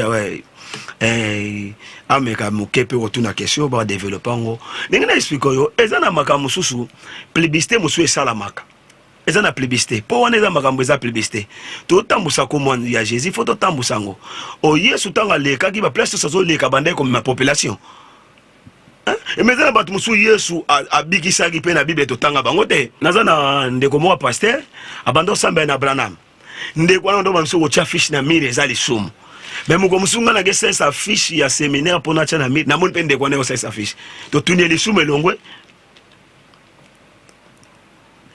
Speaker 1: ameka moke mpe kotuna question, badéveloppe yango ndenge na explique oyo. Eza na makambo mosusu, publicité mosusu esalamaka, eza na publicité mpo wana eza makambo, eza publicité. Totambusa komwa ya Jésus, fo totambusa yango. O Yesu ntango alekaki baplace nyonso azoleka, bandaki komema population. Mais eza na bato mosusu Yesu abikisaki mpe na Bible totanga bango te. Naza na ndeko moko pasteur, abanda osambela na Branham. Ndeko wana ndo bamisu kotia fiche na mur eza lisumu. Mais moko mosusu ngai nake salisa fiche ya séminaire mpo natya na mur, namoni mpe ndeko wana osalisa fiche, totuni ye, lisumu elongwe?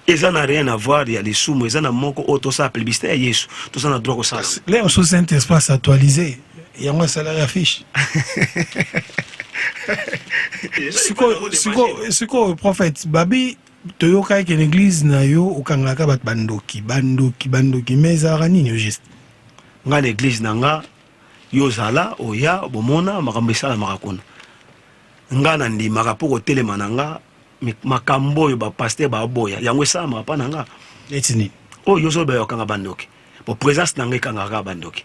Speaker 1: Eza na rien à voir ya lisumu. Eza na moko oyo tosala publicité ya Yesu, toza na droit kosala.
Speaker 2: Le mosusu Saint Esprit actualisé yango, asalaki affiche. Sikoyo prophète, babi toyokaki ke na église na yo okangaka bato bandoki, bandoki, bandoki, mais ezalaka nini au juste?
Speaker 1: Nga na église na nga, yo ozala oya bomona makambo esalamaka kuna. Nga na ndimaka mpo kotelema na nga, makambo oyo bapasteur baboya, yango esalamaka mpa na nga.
Speaker 2: Neti nini?
Speaker 1: Oyo yo ozoloba, okanga bandoki, po présence na nga ekangaka kaka bandoki.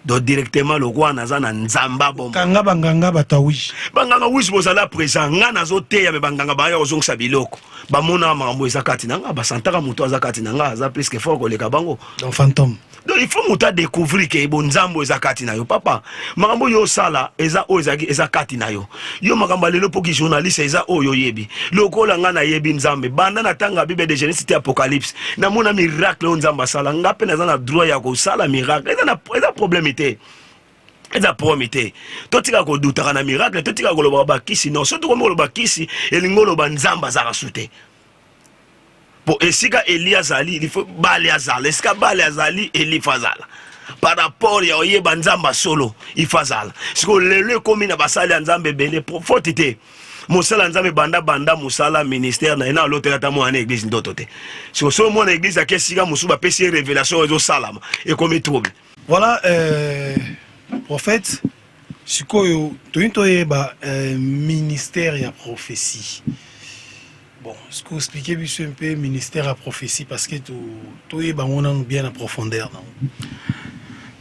Speaker 1: Donc directement lokola naza na Nzambe abomba.
Speaker 2: Kanga banganga bato ya wish.
Speaker 1: Banganga wish bozala présent, nga nazoteya me banganga baya kozongisa biloko. Bamonaka makambo eza kati na nga, basantaka moto aza kati na nga aza plus que fort koleka bango.
Speaker 2: Donc fantôme.
Speaker 1: Donc il faut moto adécouvrir ke bonzambe eza kati na yo papa. Makambo oyo osala eza oyo ezalaki eza kati na yo. Yo makambo ya lelo mpoki journaliste eza oyo oyebi. Lokola nga nayebi Nzambe, banda na tanga Bible de Genèse ti Apocalypse, namona miracle oyo Nzambe asala. Nga mpe naza na droit ya kosala miracle. Eza problème te. Eza problème te. Totika kodutaka na miracle, totika kolobaka bakisi. Non, soki tokomi koloba kisi, elingi oloba Nzambe azalaka su te. Po esika Eli azali, il faut Bale azala. Esika Bale azali, Eli faut azala. Par rapport ya oyeba Nzambe solo, il faut azala. Sikoyo lelo ekomi na basali ya Nzambe ebele, faute te. Mosala Nzambe banda banda mosala ministère na ye na alotela ata mwana église ndoto te. Sikoyo soki mwana église ake esika mosusu bapesi ye révélation oyo ezosalama, ekomi trouble.
Speaker 2: Voilà, prophète, sikoyo toyini toyeba ministère ya prophétie. Bon, ce que expliquer biso un peu ministère ya prophétie, parce que toyeba ngo nanu bien na profondeur nango.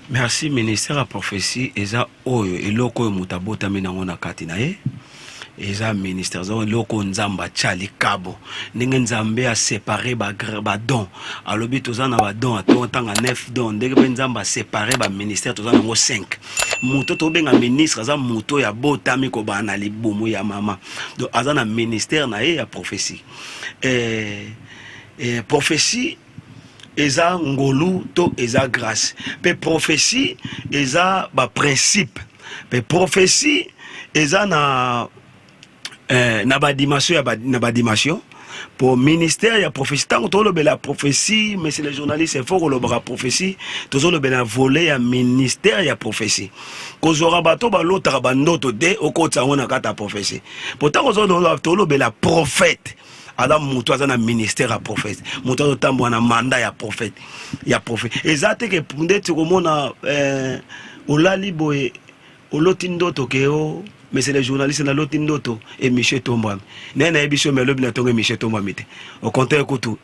Speaker 1: Merci. Ministère ya prophétie eza oyo eloko oyo moto abotami nango na kati na ye. Eza ministère, eza eloko oyo Nzambe atya likabo. Ndenge Nzambe asépare badon, alobi toza na badon ato ntanga 9 don, ndenge mpe Nzambe asépare baministère, toza nango 5. Moto tobenga ministre aza moto oyo abotami kobana na libumu ya mama, donc aza na ministère na ye ya prophétie. Prophétie eza ngolu to eza grâce, mpe prophétie eza baprincipe, mpe prophétie eza na badimension ya na badimension. Po ministère ya prophétie, ntango tolobela prophétie, monsieur le journaliste, il faut kolobaka prophétie, tozolobela volet ya ministère ya prophétie. Kozwaka bato balotaka bandoto te, okotisa yango na kati ya prophétie. Po ntango tolobela prophète, aza moto aza na ministère ya prophète, moto azotambola na mandat ya prophète. Ya prophète eza te ke ndeti komona olali boye, oloti ndoto ke o monsieur le journaliste, naloti ndoto émission etombwami. Naye nayebi so me alobi na ntongo émission etombwami te, au contraire kutu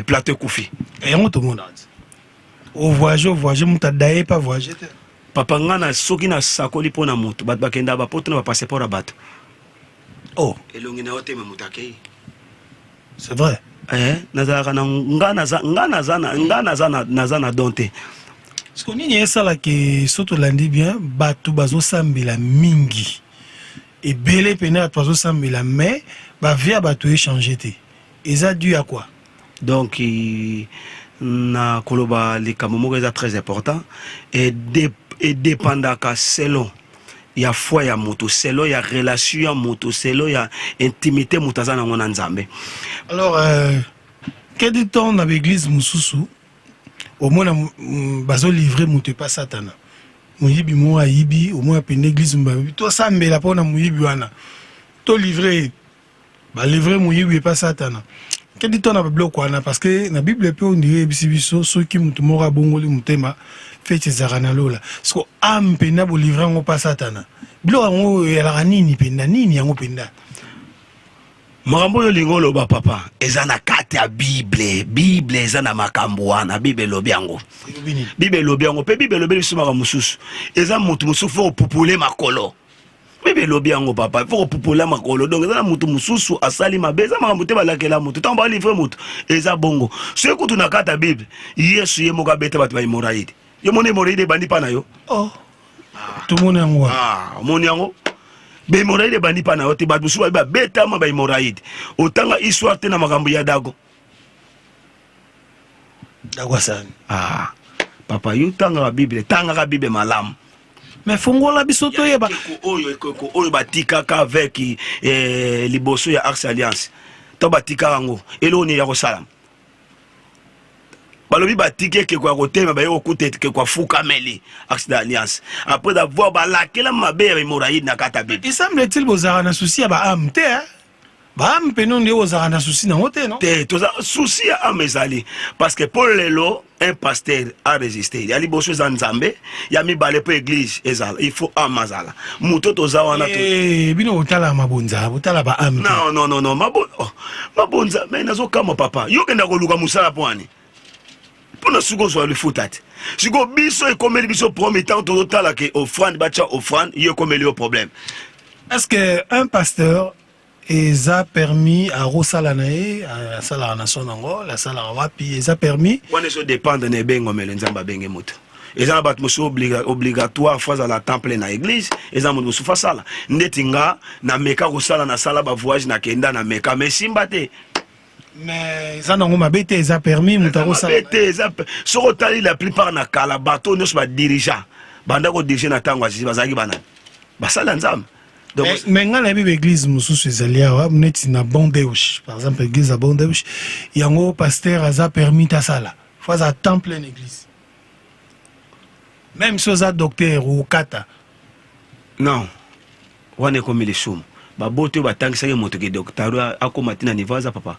Speaker 1: plateau ekufi.
Speaker 2: Yango tomona ovoyage, ovoyage, moto adaye pa voyage te.
Speaker 1: Papa, nga na soki nasakoli mpo na moto, bato bakenda bapoto na bapasseport ya bato.
Speaker 2: Oh.
Speaker 1: Elongi na yo te, me moto akei.
Speaker 2: C'est vrai.
Speaker 1: Nazalaka na nga naza na don te.
Speaker 2: Siko nini esalaka so tolandi bien, bato bazosambela mingi, ebele pene bato bazosambela, mais bavie ya bato echange te, eza dû à quoi?
Speaker 1: Donc na koloba likambo moko eza très important, edépendaka selon ya foi ya moto, selon ya relation ya moto, selon ya intimité moto aza nango na Nzambe.
Speaker 2: Alors que dit-on na baeglise mosusu? Omona bazolivre moto epa Satana, moyibi moko ayibi, omona pene église babi tosambela mpona moyibi wana, tolivre, balivre moyibi epa Satana. Que dit-on na babiloko wana? Parce que na Bible mpe ondire eyebisi biso soki motu moko abongoli motema, feti ezalaka na lola. Siko ame mpenza bolivre yango mpa Satana, biloko yango eyalaka nini mpenza, nini yango mpenza?
Speaker 1: Makambo oyo olingi oloba, papa, eza na kati ya Bible. Bible eza na makambo wana, Bible elobi yango.
Speaker 2: Elobi nini?
Speaker 1: Bible elobi yango, mpe Bible elobi biso makambo mosusu. Eza motu mosusu faut kopupule makolo. Bible elobi yango, papa, faut kopupula makolo. Donc eza na motu mosusu asali mabe, eza makambo te balakela motu ntango balivre motu, eza bongo. Soki kutu na kati ya Bible, Yesu ye moko abeta bato ba hémorroïde. Yo moni hémorroïde ebandi mpa na yo?
Speaker 2: Oh, tomoni yango wana.
Speaker 1: Ah, omoni yango, bahémorroïde ebandi mpa na yo te. Bato mosusu babi babetama bahémorroïde. Otanga histoire te na makambo ya Dago?
Speaker 2: Dago asani?
Speaker 1: Ah papa, yo tangaka Bible, tangaka Bible malamu.
Speaker 2: Mais fongola biso toyeba.
Speaker 1: Ekeko oyo, ekeko oyo batikaka avec liboso ya arche alliance to batikaka yango, eloko nini ya kosalama? Balobi batiki ekeko ya kotema, baye kokuta ekeko afukameli arche d'alliance après avoir balakela mabe ya hémorroïde na kati ya Bible.
Speaker 2: Il semble-t-il bozalaka na souci ya baâme te, hein? Baâme pene nde ozalaka na souci nango te, non?
Speaker 1: Te, toza souci ya âme ezali, parce que mpo lelo un pasteur a résisté, ya liboso eza Nzambe, ya mibale mpo église ezala, il faut âme azala. Moto toza wana
Speaker 2: Eh, bino botala mabonza, botala baâme te.
Speaker 1: Non, non, non, non, oh, mabonza, mais nazokamwa papa, yo kenda koluka mosala mpo ani? Mpo na suki ozwa lifuta te. Sikoyo biso ekomeli biso problème ntango tozotala ke offrande, batya offrande, yo ekomeli yo problème.
Speaker 2: Est-ce que un pasteur eza permis akosala na ye, asalaka na son yango, asalaka wapi, eza permis?
Speaker 1: Wana ezodépendre na ebengomelo Nzambe abenge moto. Eza na bato mosusu obligatoire faut azala temple na église, eza moto mosusu asala ndeti nga. Nameka kosala, nasala bavoyage, nakenda, nameka, mais esimba te.
Speaker 2: Mais eza nango mabe te, eza permis moto akosala?
Speaker 1: Mabe te. Eza soki otali la plupart na kala, bato nyonso badirigeant banda kodirige na ntango ya Jésus bazalaki banani? Basali ya Nzambe.
Speaker 2: Donc mais ngai nayebi baeglise mosusu ezali awa, neti na Bon Deus par exemple, église ya Bon Deus yango, pasteur aza permis tasala, faut aza temps plein église, même si oza docteur okata.
Speaker 1: Non, wana ekomi lisumu. Baboti oyo batangisaki moto ke docteur akóma ti na niveau aza, papa,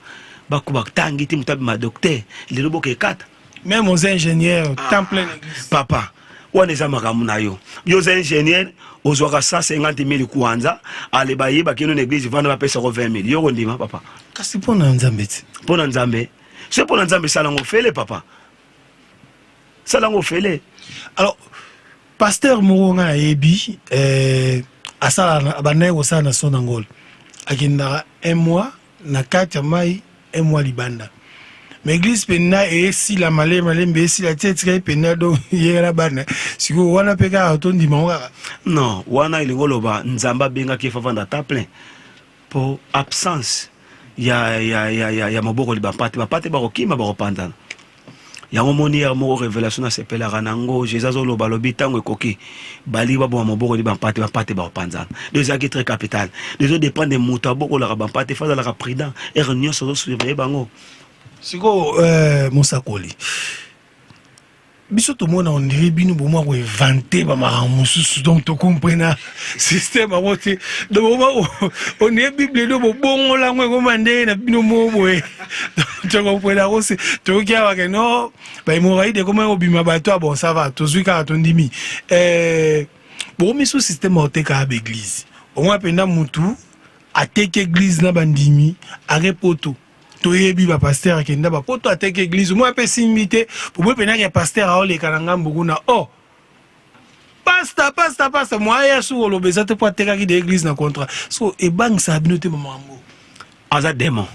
Speaker 1: bako batangi ti moto abima docteur, lelo boka ekata.
Speaker 2: Même oza ingénieur, temps plein église.
Speaker 1: Papa, wana eza makambo na yo. Yo oza ingénieur, ozwaka 150 000 kwanza, ale bayebaki no na église, vanda, bapesako 20 000, yo kondima, papa?
Speaker 2: Kasi mpo na Nzambe ti.
Speaker 1: Mpo na Nzambe, so mpo na Nzambe, sala yango ofele, papa, sala yango ofele.
Speaker 2: Alors, pasteur moko ngai nayebi, asala, abandaki kosala na son angole, akendaka un mois na kati ya mai, un mois libanda, mais église mpenza esila malembe malembe, esila ti etikali mpenza donc yekala bana. Sikoyo wana mpe kaka tondima ngo kaka?
Speaker 1: Non, wana elingi oloba Nzambe abengaki efa vanda ta plein, mpo absence ya maboko bampate, bampate bakokima, bakopanzana. Yango moni ya moko révélation nasepelaka nango, Jésus azoloba, alobi ntango ekoki, balingi baboma maboko li bampate, bampate bakopanzana. Donc ezalaki très capital. Ezodépendre moto abokolaka bampate, faut azalaka prudent heure nyonso, azosurveille bango.
Speaker 2: Sikoyo, mosakoli, biso tomona on dirait bino bomwa koinvente bamakambo mosusu, donc tocomprena système yango te. Donc bomwa on dirait Bible do bobongola yango, ekoma ndenge na bino moko boye, tocomprena yango. Se toyoki awa ke no bahémorroïde ekoma kobima bato ya bon, ça va, tozwi kaka, tondimi. Bokomi so système aotekaka baeglise, omwa mpenza mutu ateki église na bandimi, ake Poto. Toyebi bapasteur akenda bapoto, ateki église, omoi mpe esimbi te. Boboyi mpenaka ya pasteur aoleka na ngambo kuna, o pasta, pasta, pasta, mwa ya su koloba eza te, mpo atekaki de église na contrat. So ebangisaka bino te bamakambo?
Speaker 1: Aza démon,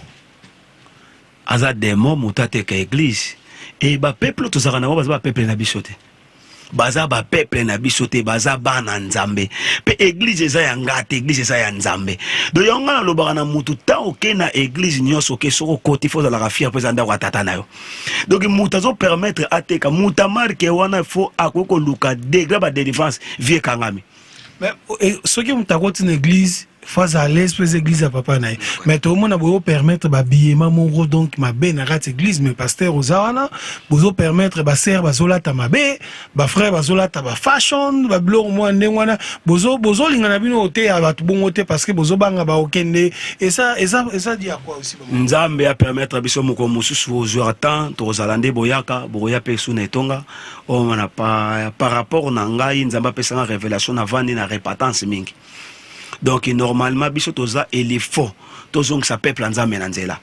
Speaker 1: aza démon moto ateka église. E bapeuple tozalaka nango, baza bapeuple na biso te, baza bapeuple na biso te, baza bana Nzambe. Mpe église eza ya nga te, église eza ya Nzambe. Donc yango nga nalobaka na mutu, tant oke na église nyonso oke, soki okoti, faut ozalaka fier, mpo eza ndako ya tata na yo. Donc moto azopermettre ateka moto amarke wana, faut akoki koluka degré badélivrance, vie ekangami.
Speaker 2: Mais soki moto akoti na église, faut aza à l'aise, mpo eza église ya papa na ye. Mais tomona bozopermettre babiyema moko donc mabe na kati église, mais pasteur oza wana, bozopermettre basœur bazolata mabe, bafrère bazolata bafashion, babiloko mwa ndenge wana. Bozolinga na bino oteya bato bongo te, parce que bozobanga baokende. Eza dia quoi aussi?
Speaker 1: Nzambe apermettre biso mokolo mosusu ozwaka temps, tokozala nde boyaka, bokoya mpe su na etonga oyo. Par rapport na ngai, Nzambe apesanga révélation, navandi na repentance mingi. Donc normalement biso toza elifo, tozongisa peuple ya Nzambe na nzela.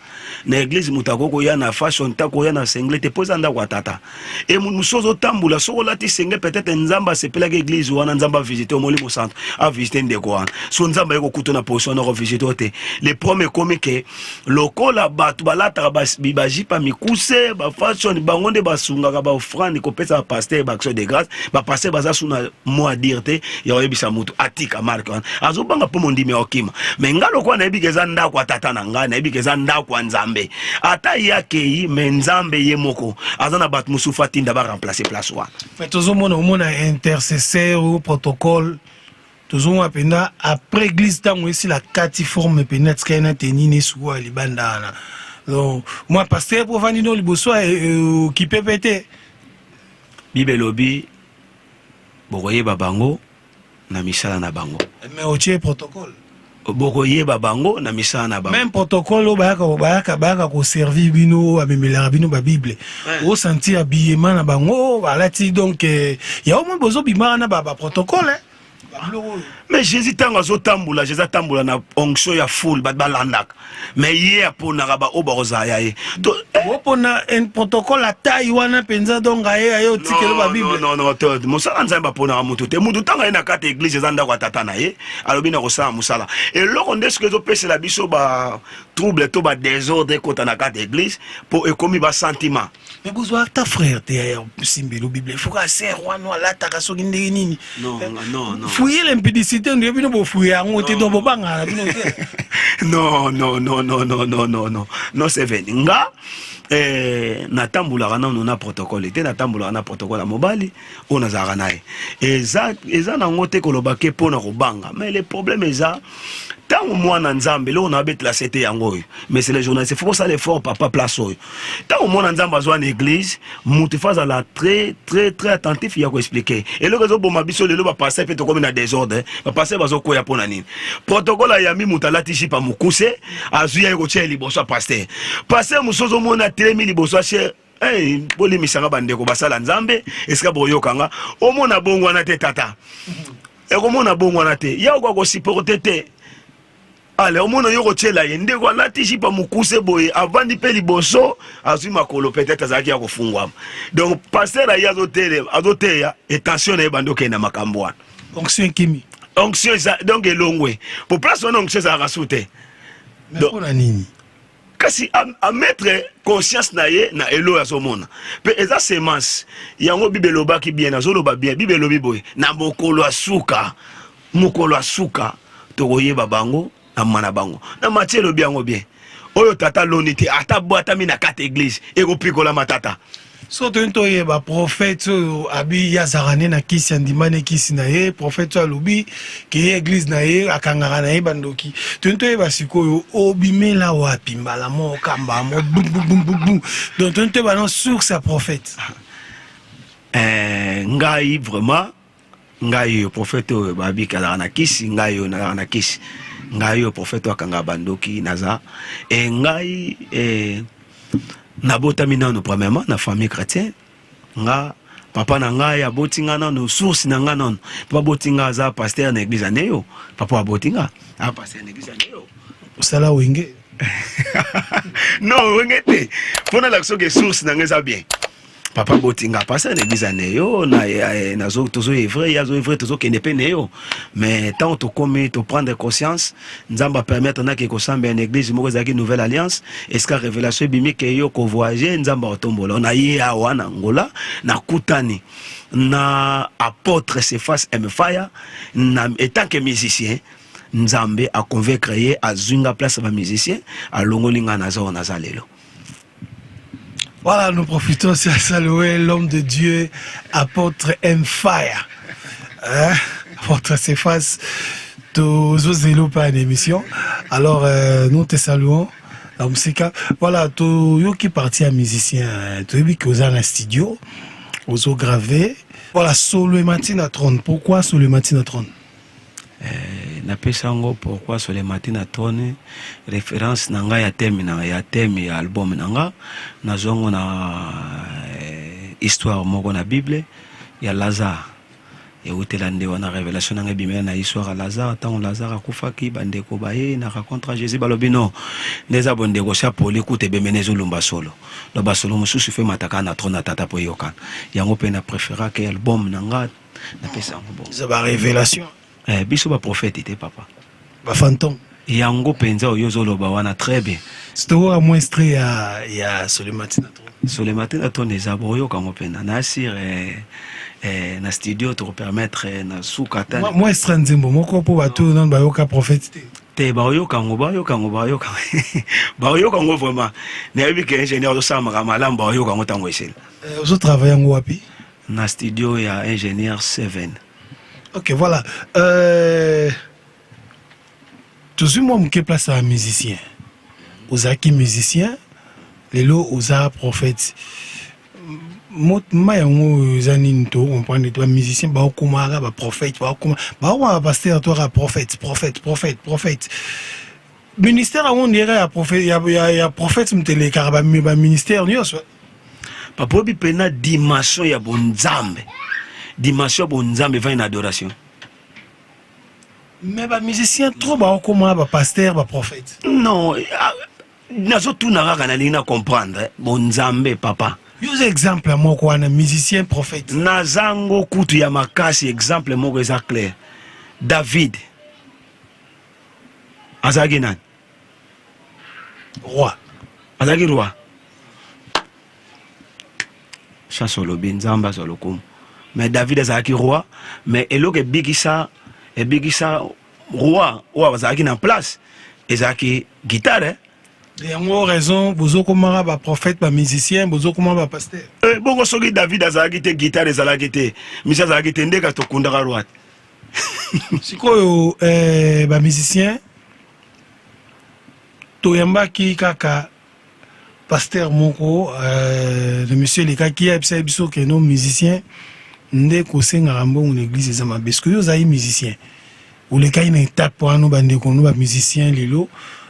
Speaker 1: Na église, moto akoki koya na fashion ta, koya na singlet te, mpo eza ndako ya tata. E moto mosusu ozotambola, soki olati singlet, peut-être Nzambe asepelaki église wana, Nzambe avisite, Molimo Centre avisite ndeko wana. So Nzambe aye kokuta na position wana, akovisite o te. Le problème ekomi ke lokola bato balataka bajipa mikuse, bafashion, bango nde basungaka baoffrande kopesa bapasteur, baaction de grâce. Bapasteur baza su na mot à dire te ya koyebisa motu atika marke wana, azobanga mpo mondimi ya okima. Mais nga lokola nayebi ke eza ndako ya tata na ngai, nayebi ke eza ndako ya Nzambe, ata ye akei, mais Nzambe ye moko aza na bato mosusu atinda baremplace place wana.
Speaker 2: Mais tozomona, omona intercesseur ou protocole, tozomona mpenza après église, ntango esila kati forme mpenza, tikali na teni na esuku ya libanda wana. Donc mwa pasteur po ovandi no liboso, okipe mpe te.
Speaker 1: Bible elobi bokoyeba bango na misala na bango.
Speaker 2: Mais otie protocole.
Speaker 1: Bokoyeba bango na misala na bango.
Speaker 2: Même protocole oyo bayaka koservir bino, bamemelaka bino babible, osentir habillement na bango balati. Donc yango moi bozobimaka na baprotocole, babiloko oyo.
Speaker 1: Mais Jésus, ntango azotambola, Jésus atambola na onction ya foule, bato balandaka, mais ye aponaka baoyo bakozala ya ye.
Speaker 2: Opona un protocole atai wana mpenza, donc aye aye otikelo babible.
Speaker 1: Non, non, non, mosala Nzambe aponaka motu te. Motu ntango aye na kati ya église, eza ndako ya tata na ye, alobi na kosala mosala. Eloko nde soki ezopesela biso ba trouble to ba désordre ekota na kati ya église, mpo ekomi basentiment.
Speaker 2: Mais bozwa ata frère te ya simbelo Bible, faut ka sœur wana alataka soki ndenge nini.
Speaker 1: Non, non, non.
Speaker 2: Fouiller l'impudicité, nde bino bofouiller yango te, donc bobangana na bino te.
Speaker 1: Non, non, non, non, non, non, non, non, non, seven nga natambolaka nano na protocole te. Natambolaka na protocole ya mobali oyo nazalaka na ye. Eza nango te koloba ke mpo na kobanga, mais le problème eza ntango mwana Nzambe, eloko na babetela se te yango oyo. Mais c'est le journaliste, faut kosala effort, papa. Place oyo, ntango mwana Nzambe azwa na église, moto faut azala très très très attentif ya koexpliquer. Eloko ezoboma biso lelo, bapasteur mpe tokomi na désordre, bapasteur bazokwea mpo na nini? Protocole ayambi moto alati jupe ya mokuse, azwi ye kotia ye liboso ya pasteur. Pasteur mosusu ozomona atelemi liboso ya chaire. Hey, bolimisanga bandeko basala Nzambe, esika boyokanga, omona bongo wana te, tata, ekomona bongo wana te, ya okoka kosupporter te. Ale omona yo kotiela ye ndeko alati jupe mokuse boye, avandi mpe liboso, azwi makolo, peut-être azalaki ya kofungwama. Donc pasteur aye azoteya, attention na ye bandi okende na makambo wana.
Speaker 2: Onction ekimi.
Speaker 1: Onction eza donc elongwe po place wana, onction ezalaka su te.
Speaker 2: Mais mpona nini?
Speaker 1: Kasi amettre conscience na ye na elo azomona mpe eza semence yango. Bible elobaki bien, azoloba bien. Bible elobi boye: na mokolo ya suka, mokolo ya suka, tokoyeba bango na ma na bango. Na Matie elobi yango bien: oyo tata aloni te, ata bwatami na kati église, ekopikolama, tata.
Speaker 2: So toyini toyeba prophète oyo abi ye azalaka nde na kisi, andima ne kisi na ye. Prophète oyo alobi ke ye église na ye akangaka na ye bandoki. Toyini toyeba sikoyo obimela wapi mbala moko, kamba mo bum. Donc toyini toyeba no source ya prophète.
Speaker 1: Ngai vraiment, ngai oyo prophète oyo babiki azalaka na kisi, ngai oyo nazalaka na kisi, ngai oyo prophète oyo akangaka bandoki naza. E ngai nabotami nano premièrement na famille chrétienne. Nga papa na ngai aboti nga nano, source na nga nano, papa aboti nga aza pasteur na église aneyo. Papa aboti nga aza pasteur na église aneyo.
Speaker 2: Osala wenge?
Speaker 1: Non, wenge te. Mpo nalakisa soki source na nga eza bien, papa botinga pasteur na église aneyo na nazo tozo œuvrer, ye azo œuvrer, tozokende mpe neyo. Mais ntango tokomi toprendre conscience, Nzambe apermettre nake kosambela na église moko ezalaki Nouvelle Alliance, esika révélation ebimi ke yo kovoyage, Nzambe akotombola. Na ye awa na Ngola, nakutani na apôtre Cephas Mfaya na étant que musicien. Nzambe aconvaincre ye, azwi nga place ya bamusicien, alongoli nga, naza oyo naza lelo.
Speaker 2: Voilà, nous profitons aussi à saluer l'homme de Dieu, apôtre M-Fire. Hein? Apôtre Cephas, tozozelo pas une émission. Alors, nous te saluons. Na mosika. Voilà, toyoki parti ya musicien, toyebi ke oza na studio, ozograver. Voilà, Solo emati na trône. Pourquoi Solo emati na trône?
Speaker 1: Napesa yango pourquoi Solo emati na trône, référence na ngai ya thème na ya thème ya album na nga, nazwa yango na histoire moko na Bible ya Lazare. Eutela nde wana révélation na ngai ebimela na histoire ya Lazare. Ntango Lazare akufaki, bandeko baye na rencontre ya Jésus, balobi: non, nde eza bondeko si apoli kuta ebemene ezolumba solo. Donc basolo mosusu fe mataka na trône na tata mpo eyokana. Yango mpe na préférake album na nga napesa yango bongo.
Speaker 2: Eza barévélation.
Speaker 1: Biso baprofete te, papa.
Speaker 2: Bafantôme.
Speaker 1: Yango mpenza oyo ozoloba wana, très bien.
Speaker 2: Tokoka mwa extrait ya Solo emati na trône?
Speaker 1: Solo emati na trône eza, boyoka yango mpenza na asire na studio, tokopermettre na suka ta.
Speaker 2: Mwa extrait nzembo moko mpo bato oyo nano bayoka prophète te.
Speaker 1: Te, baoyoka yango, baoyoka yango, baoyoka, baoyoka yango vraiment. Nayebi ke ingénieur ozosala makambo malamu, baoyoka yango ntango esila.
Speaker 2: Ozotravaille yango wapi?
Speaker 1: Na studio ya ingénieur 7.
Speaker 2: Ok, voilà, tozwi mwa moke place ya musicien. Ozalaki musicien, lelo oza prophète. Ma yango oyo eza nini? To comprendre te. Bamusicien baokomaka baprophète, baokoma bapasteur, to kaka prophète, prophète, prophète, prophète. Ministère yango ndire ya prophète, ya prophète moto elekaka baministère nyonso.
Speaker 1: Papa, oyebi mpena dimension ya bonzambe, dimension ya bonzambe evandi na adoration.
Speaker 2: Mais bamusicien trop baokoma bapasteur, baprophète.
Speaker 1: Non, ah, nazotuna kaka, nalingi na comprendre bonzambe, papa.
Speaker 2: Yo oza exemple ya moko wana, musicien prophète.
Speaker 1: Nazango kutu ya makasi. Exemple moko eza clair: David azalaki nani?
Speaker 2: Roi.
Speaker 1: Azalaki roi. Chance olobi, Nzambe azwa lokumu. Mais David azalaki roi, mais eloko ebikisa roi oyo azalaki na place ezalaki guitare, eh?
Speaker 2: Yango raison bozokomaka baprophète, bamusicien, bozokoma bapasteur.
Speaker 1: Eh, bongo soki David azalaki te, guitare ezalaki te, misi azalaki te, ndeka tokundaka roi te.
Speaker 2: Sikoyo bamusicien, toyambaki kaka pasteur moko, le monsieur elekaki, ayebisa biso ke no, musicien nde kosengaka mbongo na église eza mabe. Soki yo ozali musicien, olekaki na étape wana, bandeko no bamusicien lelo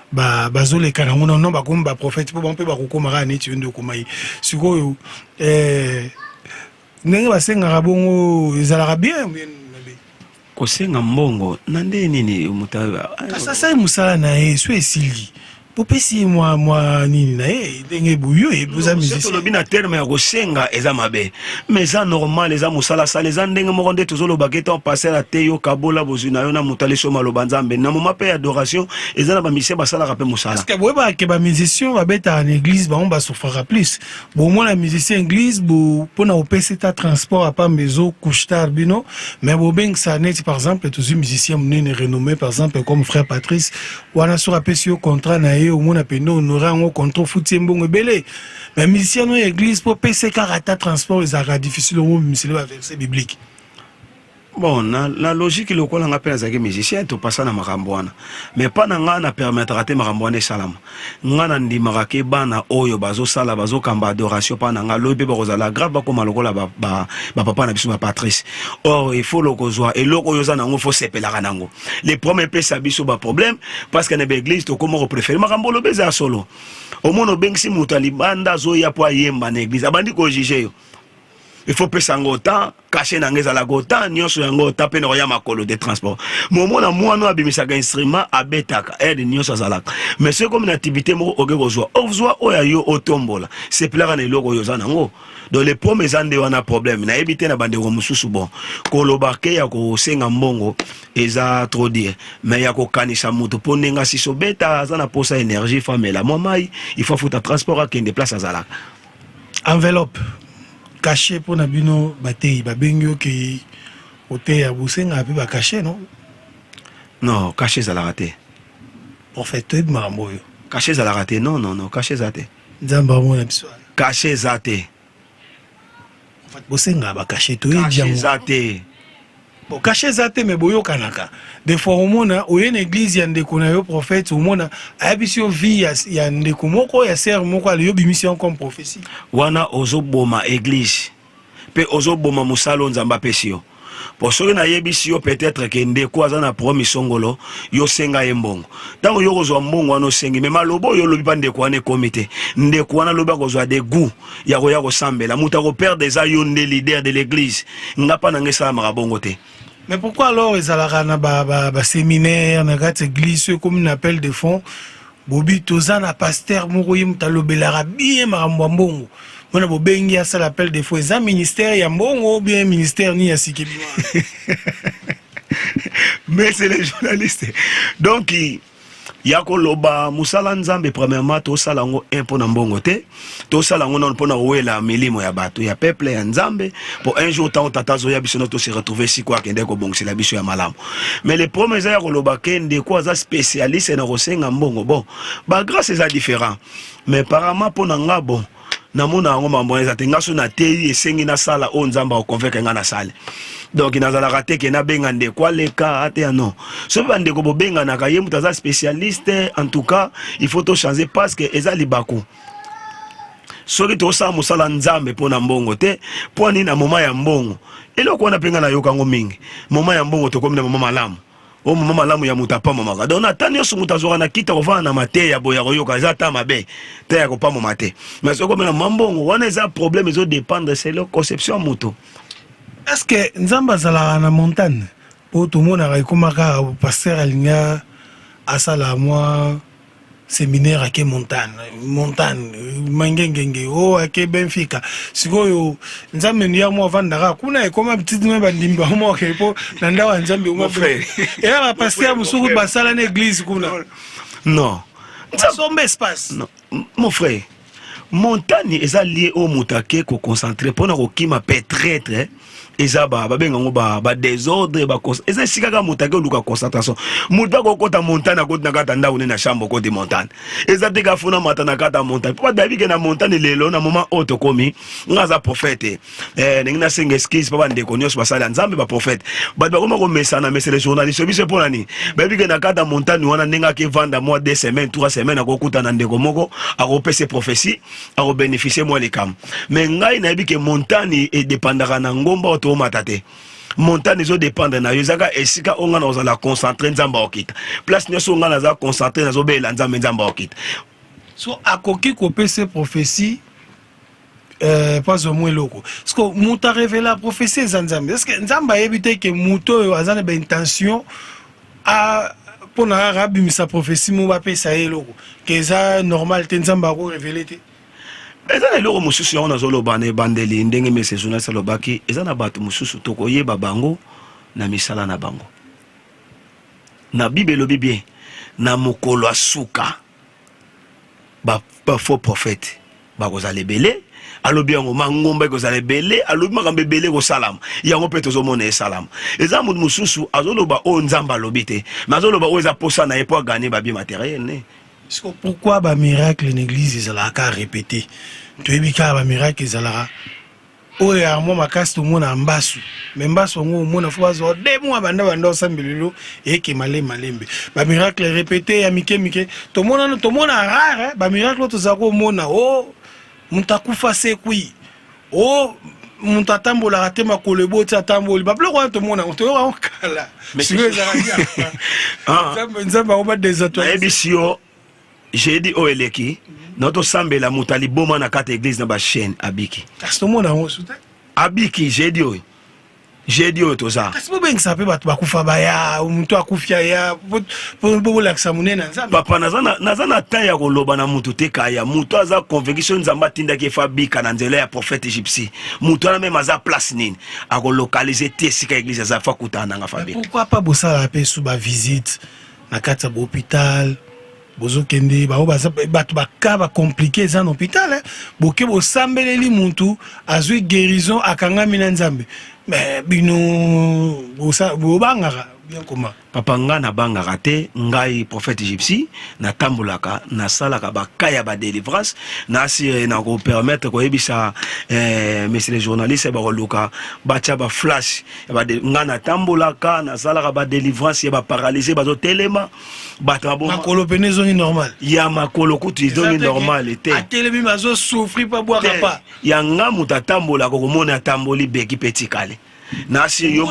Speaker 2: bazoleka nango nono, bakomi baprophète mpo bango mpe bakokóma kaka neti yo nde okomai. Sikoyo ndenge basengaka bongo ezalaka bien bien mabe?
Speaker 1: Kosenga mbongo na nde nini? Moto
Speaker 2: Kasi asali mosala na ye, so esili, bopesi ye mwa nini na ye, ndenge boyo oza musicien.
Speaker 1: Tolobi na terme ya kosenga eza mabe, mais eza normal, eza mosala sala. Eza ndenge moko nde tozolobaka ete pasteur ate yo kabola bozwi na yo na moto alesi yo maloba Nzambe. Na moment mpe ya adoration, eza na bamusicien basalaka mpe mosala.
Speaker 2: Parce que boyebaka ke bamusicien babetaka na église, bango basouffraka plus. Bomona musicien église mpona kopesa eta transport apamba, ezokushtar bino, mais bobengisa neti par exemple tozwi musicien monene renommé, par exemple comme frère Patrice wana, soki apesi yo contrat na ye, omona pende honore yango, contrat ofuti ye mbongo ebele. Mais musicien no ya église, mpo opesa kaka ata transport ezalaka difficile, omobimisele baverset biblique.
Speaker 1: Bon, na logique, lokola nga mpe nazalaki musicien, topasa na makambo wana, mais mpa na nga na permettraka te makambo wana esalama. Nga na ndimaka ke bana oyo bazosala, bazokamba adoration, mpa na nga lobi mpe bakozala grave, bakóma lokola bapapa ba na biso baPatrice. Or il faut lokozwa eloko oyo oza nango, faut sepelaka nango. Le problème epesa biso baproblème, parce que na baéglise tokóma kopréférer makambo olobi eza ya solo. Omona obengisi moto ya libanda, azoya mpo ayemba na église, abandi kojuger yo: il faut pesa yango autant, cachet na nga ezalaka autant, nyonso yango autant, mpe na koya makolo de transport. Momona mwana oyo abimisaka instrument, abetaka aide nyonso azalaka, mais soki komi na activité moko, oke kozwa, ozwa oyo yo otombola, sepelaka na eloko oyo oza nango. Donc le problème eza nde wana. Problème nayebi te na bandeko mosusu. Bon, koloba ke ya kosenga mbongo eza trop dire, mais ya kokanisa moto mpo ndenge asisi obeta, aza na posa énergie, faut amela mwa mai, il faut afuta transport akende place azalaka.
Speaker 2: Enveloppe, cachet mpona bino batei, babengi okei oteya, bosengaka mpe bacachet, non?
Speaker 1: Non, cachet ezalaka te.
Speaker 2: Prophète, toyebi makambo oyo.
Speaker 1: Cachet ezalaka te. Non, non, non, cachet eza te.
Speaker 2: Nzambe amona biso wana.
Speaker 1: Cachet eza te.
Speaker 2: Bosengaka bacachet, toyebi.
Speaker 1: Cachet
Speaker 2: yango.
Speaker 1: Eza te.
Speaker 2: Bon, cachet eza te, mais boyokanaka. Des fois omona oye na église ya ndeko na yo prophète, omona ayebisi yo vie ya ndeko moko, ya sœur moko, ale yo bimisi yango comme prophétie.
Speaker 1: Wana ozoboma église mpe ozoboma mosala oyo Nzambe apesi yo. Po soki nayebisi yo peut-être ke ndeko aza na problème songolo, yo senga ye mbongo, ntango yo kozwa mbongo wana osengi, mais maloba oyo olobi mpa ndeko wana ekomi te. Ndeko wana alobi akozwa de goût ya koya kosambela, moto akoperdre eza yo nde leader de l'église. Nga mpa na nga esalamaka bongo te.
Speaker 2: Mais pourquoi alors ezalaka na baséminaire na kati église, so ekomi na appel de fonds, bobi toza na pasteur moko, ye moto alobelaka bien makambo ya mbongo, mpona bobengi asala appel de fonds? Eza ministère ya mbongo, bien ministère nini ya sikeli wana?
Speaker 1: Mais c'est les journalistes. Donc ya koloba mosala Nzambe, premièrement tosala yango un mpo na mbongo te. Tosala yango nano mpona kowela milimo ya bato, ya peuple ya Nzambe, mpo un jour ntango tata azoya, biso no tose retrouve siko akende kobongisela biso ya malamu. Mais le problème eza ya koloba ke ndeko aza spécialiste na kosenga mbongo. Bon, bagrâce eza différent, mais apparemment mpo na nga, bon, namona yango mambo eza te. Nga so nateyi, esengi nasala oyo Nzambe akoconvaincre nga nasale. Donc nazalaka te ke nabenga ndeko aleka ate ya non. Soki bandeko bobenganaka ye moto aza spécialiste, en tout cas il faut tochanger, parce que eza libaku. Soki tosala mosala Nzambe mpo na mbongo te, mpo nini na moma ya mbongo? Eloko wana mpe nga nayoka yango mingi. Moma ya mbongo, tokomi na moma malamu, o moma malamu ya moto apamamaka. Donc na ta nyonso moto azwaka na kita kovanda na mateya boye ya koyoka, eza ata mabe te ya kopamama te. Mais soki okomi na moma mbongo wana, eza problème. Ezodépendre selon conception ya moto.
Speaker 2: Est ce que Nzambe azalaka na montagne? Po tomonaka ekoma kaka pasteur alinga asala mwa séminaire, ake montagne, montagne mangengenge o oh, ake Benfica. Sikoyo Nzambe ya mwa avandaka kuna, ekoma petite bandimi bango ake mpo na ndako ya Nzambe eya bapasteur mosuku basala na église kuna.
Speaker 1: Non.
Speaker 2: Basomba espace.
Speaker 1: Non. Mon frère, montagne eza lieu oyo moto ake koconcentrer mpona kokima peut-être eza babenga yango badésordre. Eza esika kaka moto ake oluka concentration. Moto akokota montagne, akoti na kati ya ndako nde na chambre. Okoti montagne, eza te kafuna mata na kati ya montagne, mpo bato bayebi ke na montagne lelo, na moment oyo tokomi, nga aza prophète, ndenge nasenga excuse mpo bandeko nyonso basali ya Nzambe, baprophète, bato bakoma komesana. Mese le journaliste, biso mpo na nini bayebi ke na kati ya montagne wana, ndenge akevanda mwa 2 semaines, 3 semaines, akokuta na ndeko moko, akopesa prophétie, akobénéficie mwa likambo. Mais ngai nayebi ke montagne edépendaka na ngomba oyo toomata te. Montagne ezodépendre na yo. Ezaka esika oyo ngai nakozala concentré, Nzambe akokita. Place nyonso oyo ngai naza concentré, nazobela Nzambe, Nzambe akokita.
Speaker 2: So akoki kopesa prophétie, mpo azwa mwa eloko, parce que moto arévéler prophétie eza Nzambe. Est ce que Nzambe ayebi te ke moto oyo aza na baintention mpo na kaka abimisa prophétie mo bapesa ye eloko, ke eza normal te, Nzambe akorévéler te?
Speaker 1: Eza na eloko mosusu yango nazoloba na ebandeli, ndenge mese journaliste alobaki, eza na bato mosusu tokoyeba bango na misala na bango. Na Bible elobi bien, na mokolo ya suka bafaux prophète bakozala ebele. Alobi yango, mangomba ekozala ebele. Alobi makambo ebele ekosalama. Yango mpe tozomona esalama. Eza moto mosusu azoloba oyo Nzambe alobi te, mais azoloba oyo eza posa na ye mpo agagner babiens matériels ne.
Speaker 2: Pourquoi bamiracle na église ezalaka répété? Toyebi kaka bamiracle ezalaka oyo ya mwa makasi, tomona mbasu, mais mbasu yango omona fo bazwa 2 mois banda osambela, lelo eyeke malembe malembe. Bamiracle répété ya mike mike tomona, tomona rare. Bamiracle oyo tozala komona, o moto akufa sekwi, o moto atambolaka te, makolo eboti atamboli, babiloko wana tomona, toyoka yango kala. Sikoyo ezalaka Nzambe yango badésactualiser.
Speaker 1: Nayebisi yo, jeudi oyo eleki na tosambela, moto aliboma na kati ya église na bachaîne abiki.
Speaker 2: Kasi tomona yango su te.
Speaker 1: Abiki jeudi oyo, jeudi oyo toza.
Speaker 2: Kasi bobengisa mpe bato bakufa baya, moto akufi aya po bolakisa monene na Nzambe.
Speaker 1: Papa, naza na temps ya koloba na mutu te. Kaya moto aza convaincu, soki Nzambe atindaki efa abika na nzela ya prophète Gypsy, moto wana même aza place nini, akolocaliser te esika église aza, fa kutana nanga, fa bika.
Speaker 2: Pourquoi pas bosala mpe su bavisite na kati ya bahôpital? Bozokende bao baza bato baka bacompliqué eza na hôpital, boke bosambeleli mutu, azwi guérison, akangami na Nzambe. Mais bino bobangaka bien koma?
Speaker 1: Papa, nga nabangaka te. Ngai prophète Gypsy, natambolaka, nasalaka baka ya badélivrance. Nasi nakopermettre koyebisa monsieur le journaliste, bakoluka batya baflash. Nga natambolaka, nasalaka badélivrance ya baparalyse, bazotelema, bato
Speaker 2: makolo pene ezongi normal.
Speaker 1: Ya makolo kutu ezongi normal te.
Speaker 2: Atelemi, bazosouffrir mpo abwaka pa.
Speaker 1: Ya nga moto atambolaka, komona atamboli beki mpe tikale nasi yo.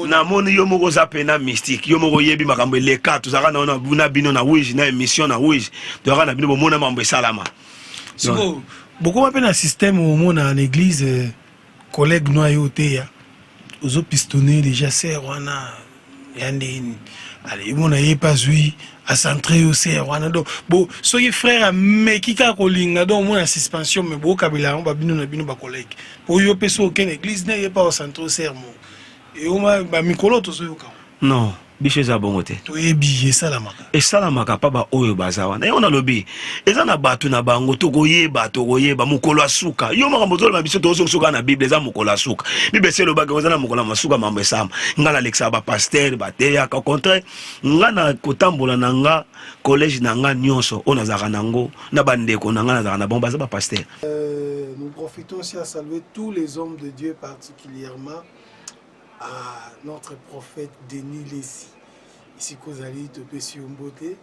Speaker 1: Namoni yo moko oza pena mystique, yo moko oyebi makambo eleka. Tozalaka na bino na wige, na émission na wige, tozalaka na bino, bomona makambo esalama.
Speaker 2: Siko bokoma mpe na système, omona na église collègue no aye oteya, ozopistonner déjà sœur wana ya ndeni, ale emona ye mpe azwi acentre yo sœur wana. Donc bo soki frère ameki kaka kolinga, donc omona suspension. Mais bokabela yango babino na bino bacollègue, po yo mpe soki okende église ne ye mpe aocentre yo sœur moko, eyoma bamikolo tozoyoka.
Speaker 1: Non, biso eza bongo te.
Speaker 2: Toyebi esalamaka.
Speaker 1: Esalamaka mpa baoyo baza wana. Yango nalobi, eza na bato na bango. Tokoyeba, tokoyeba mokolo ya suka. Yo makambo ozoloba, biso tozongisoka na Bible. Eza mokolo ya suka, Bible esi elobaki eza na mokolo ya masuka mambo esama. Nga nalekisaka bapasteur bateyaka. Au contraire, nga na kotambola na nga, collège na nga nyonso oyo nazalaka nango na bandeko na nga nazalaka na bango, baza bapasteur.
Speaker 2: Nous profitons aussi à saluer tous les hommes de Dieu, particulièrement à notre prophète Denis Lessi. Ici kozali, topesi yo mbote.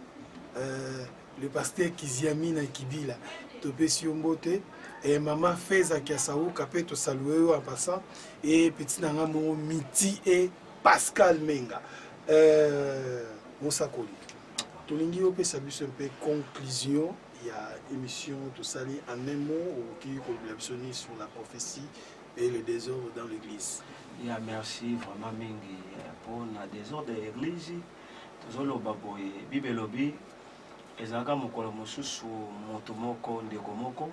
Speaker 2: Le pasteur Kiziamina Kibila, topesi yo mbote. Et maman Feza Kiasauka pe tosaluer yo en passant, et petit nanga moko Miti et Pascal Menga. Mosakoli, tolingi opesa biso mpe conclusion ya émission tosali. En un mot, okoki kolobela biso nini sur la prophétie et le désordre dans l'église?
Speaker 1: Ya merci vraiment mingi po na desordre ya eglise tozoloba boye bible elobi ezalaka mokolo mosusu moto moko ndeko moko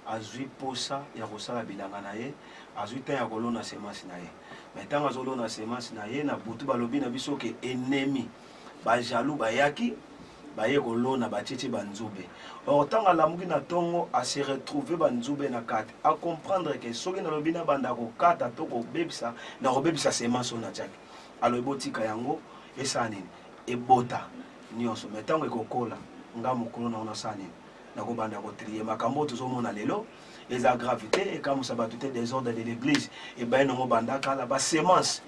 Speaker 1: azwi posa ya kosala bilanga na ye azwi temps ya kolona semence na ye mais ntango azolona semence na ye na butu balobi na biso ke ennemi ba jaloux bayaki baye kolona batietie ba nzube or ntango alamuki na ntongo ase retrouve ba nzube na kati acomprendre ke soki nalobi nabanda kokata to kobebisa nakobebisa semence oyo natiaki alobi botika yango esala nini ebota nyonso me ntango ekokola nga mokolo nango nasala nini nakobanda kotrie makambo oyo tozomona lelo eza grave te ekamwisa bato te desordre de l'église ebaye nango banda kala basemence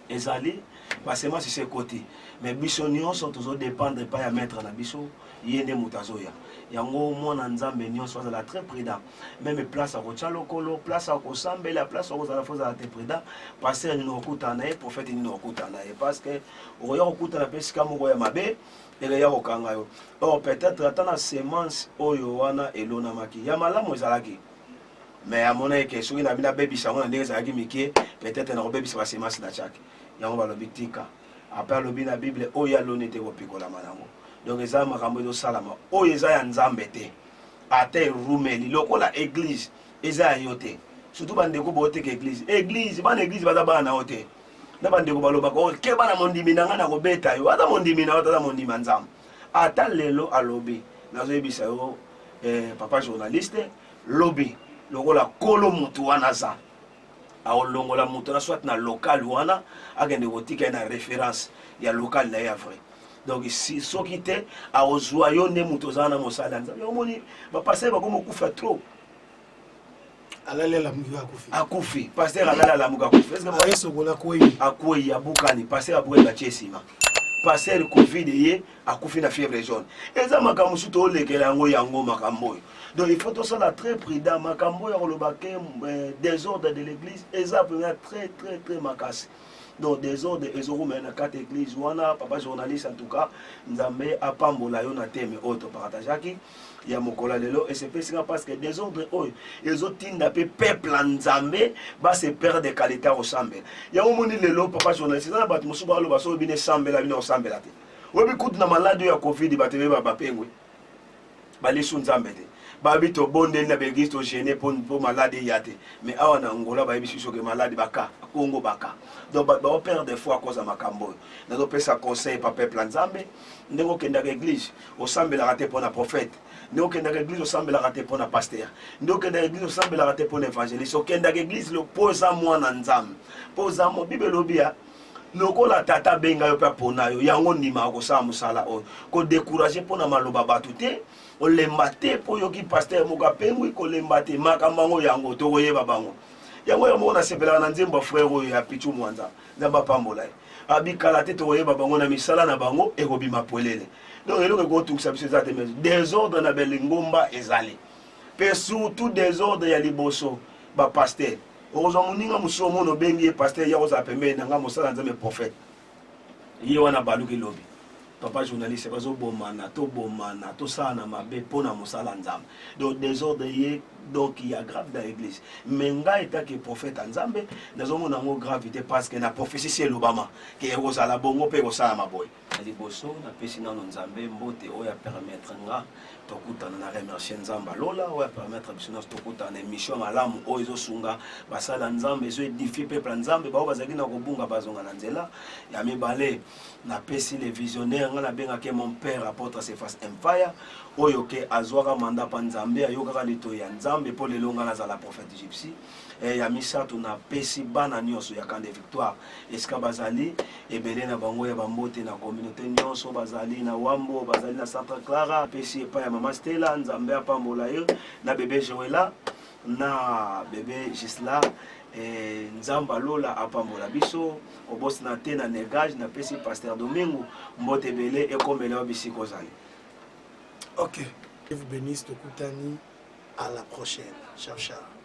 Speaker 1: ezali ba semence esi ekoti mais biso nyonso tozo dépendre epai ya maître na biso ye nde moto azoya yango mwana nzambe nyonso azala très prudent meme place akotya lokolo place akosambela place akozala fo ozala te prudent pasteur nini okutana na ye prophète nini okutana na ye parce que okoya kokutana mpe esika moko ya mabe ekeya kokanga yo or peut-être ata na semence oyo wana elonamaki ya malamu ezalaki mais amonaki ke soki nabi nabebisa yango na ndenge ezalaki mike peut-être nakobebisa basemence na tiaki yango balobi tika apres alobi na bible oyo aloni te kopikolama nango donc eza makambo ezosalama oyo eza ya nzambe te ata erumeli lokola eglise eza ya yo te surtout bandeko booteka eglise eglise bana eglise baza bana na yo te na bandeko balobaka oh, keba na mondimi na ngai nakobeta yo aza mondimi na yo aza mondimi ya nzambe ata lelo alobi nazoyebisa yo eh, papa journaliste lobi lokola kolo mutu wana aza akolongola moto na soit na local wana akende kotika ye na référence ya local na ye ya vrai donc si, soki te akozwa yo nde moto oza wana mosali ya nzambe omoni bapaster bakomi okufa trop
Speaker 2: alali alamuki akufi
Speaker 1: akufi paster alali alamuki akufi
Speaker 2: ayesokola akwei
Speaker 1: akwei abukani paster abukani batie nsima paster covid ye akufi na fièvre jaune eza makambo mosusu tolekela yango yango makambo oyo donc il faut tosala très prudent makambo oyo ya koloba ke euh, désordre de l'église eza mpenza très très très makasi donc désordre ezokomela na kati église wana papa journaliste en tout cas nzambe apambola yo na teme oyo topartageaki ya mokolo ya lelo esepesi nga parce que désordre oyo ezotinda mpe peuple ya nzambe base perdre qualité ya kosambela yango omoni lelo papa journaliste eza na bato mosusu baloba soki bino esambela bino kosambela te oyebi kutu na maladi oyo ya covid bato ebeba bapengwi balisu nzambe te babi tobondeli na baeglise togene mpo maladi eya te mais awa na angola bayebisi biso ke maladi baka kongo baka donc bato baoperdre foi akoza makambo oyo nazopesa conseil pa peuple ya nzambe ndenge okendaka eglise osambelaka te mpo na prophète ndenge okendaka eglise osambelaka te mpo na pasteur ndenge okendaka eglise osambelaka te mpo na évangéliste okendaka eglise mpo oza mwana nzambe mpo oza bible elobi ya lokola tata abenga yo mpe apona yo yango ondimaka kosala mosala oyo kodécourage mpo na maloba bato te olemba te mpo oyoki pasteur moko apengwi kolemba te makambo yango yango tokoyeba bango yango yo moko nasepelaka na nzembo ya frère oyo ya pichu mwanza nzambe apambola ye abikala te tokoyeba bango na misala na bango ekobima pwelele donc eloko ekotungisa biso eza te mais desordre na belingomba ezali mpe surtout desordre ya liboso bapaster okozwa moninga mosusu omona obengi ye paster ya kozala pembeni na ngai mosala nzambe prophète ye wana baluki lobi papa journaliste bazobomana tobomana tosalana mabe mpo na mosala nzambe donc desordre ye donc ya grave dans l'église mais ngai etake prophète ya nzambe nazomona yango grave te parce que na prophétie si elobama ke ekozala bongo mpe ekosalama boye na liboso napesi nano nzambe mbote oyo apermettre nga tokutana na remercier nzambe alola oyo apermettre biso nyonso tokutana na émission malamu oyo ezosunga basala nzambe ezoedifie peuple ya nzambe baoyo bazalaki na kobunga bazonga na nzela ya mibale napesi le visionnaire ngai nabengaki mon père apôtre cephas empire oyo ke azwaka manda pa nzambe ayokaka litoi ya nzambe mpo lelo ngai nazala prophète gypsy eh, ya misato napesi bana nyonso ya camp de victoire esika bazali ebele na bango ya bambote na communauté nyonso bazali na wambo bazali na centre clara apesi epai ya mama stella nzambe apambola yo na bebe joela na bebe gisla eh, nzambe alola apambola biso kobosana te na negage napesi pasteur domingo mbote ebele ekomela yo bisika ozali
Speaker 2: ok vous bénisse tokutani à la prochaine ciao ciao.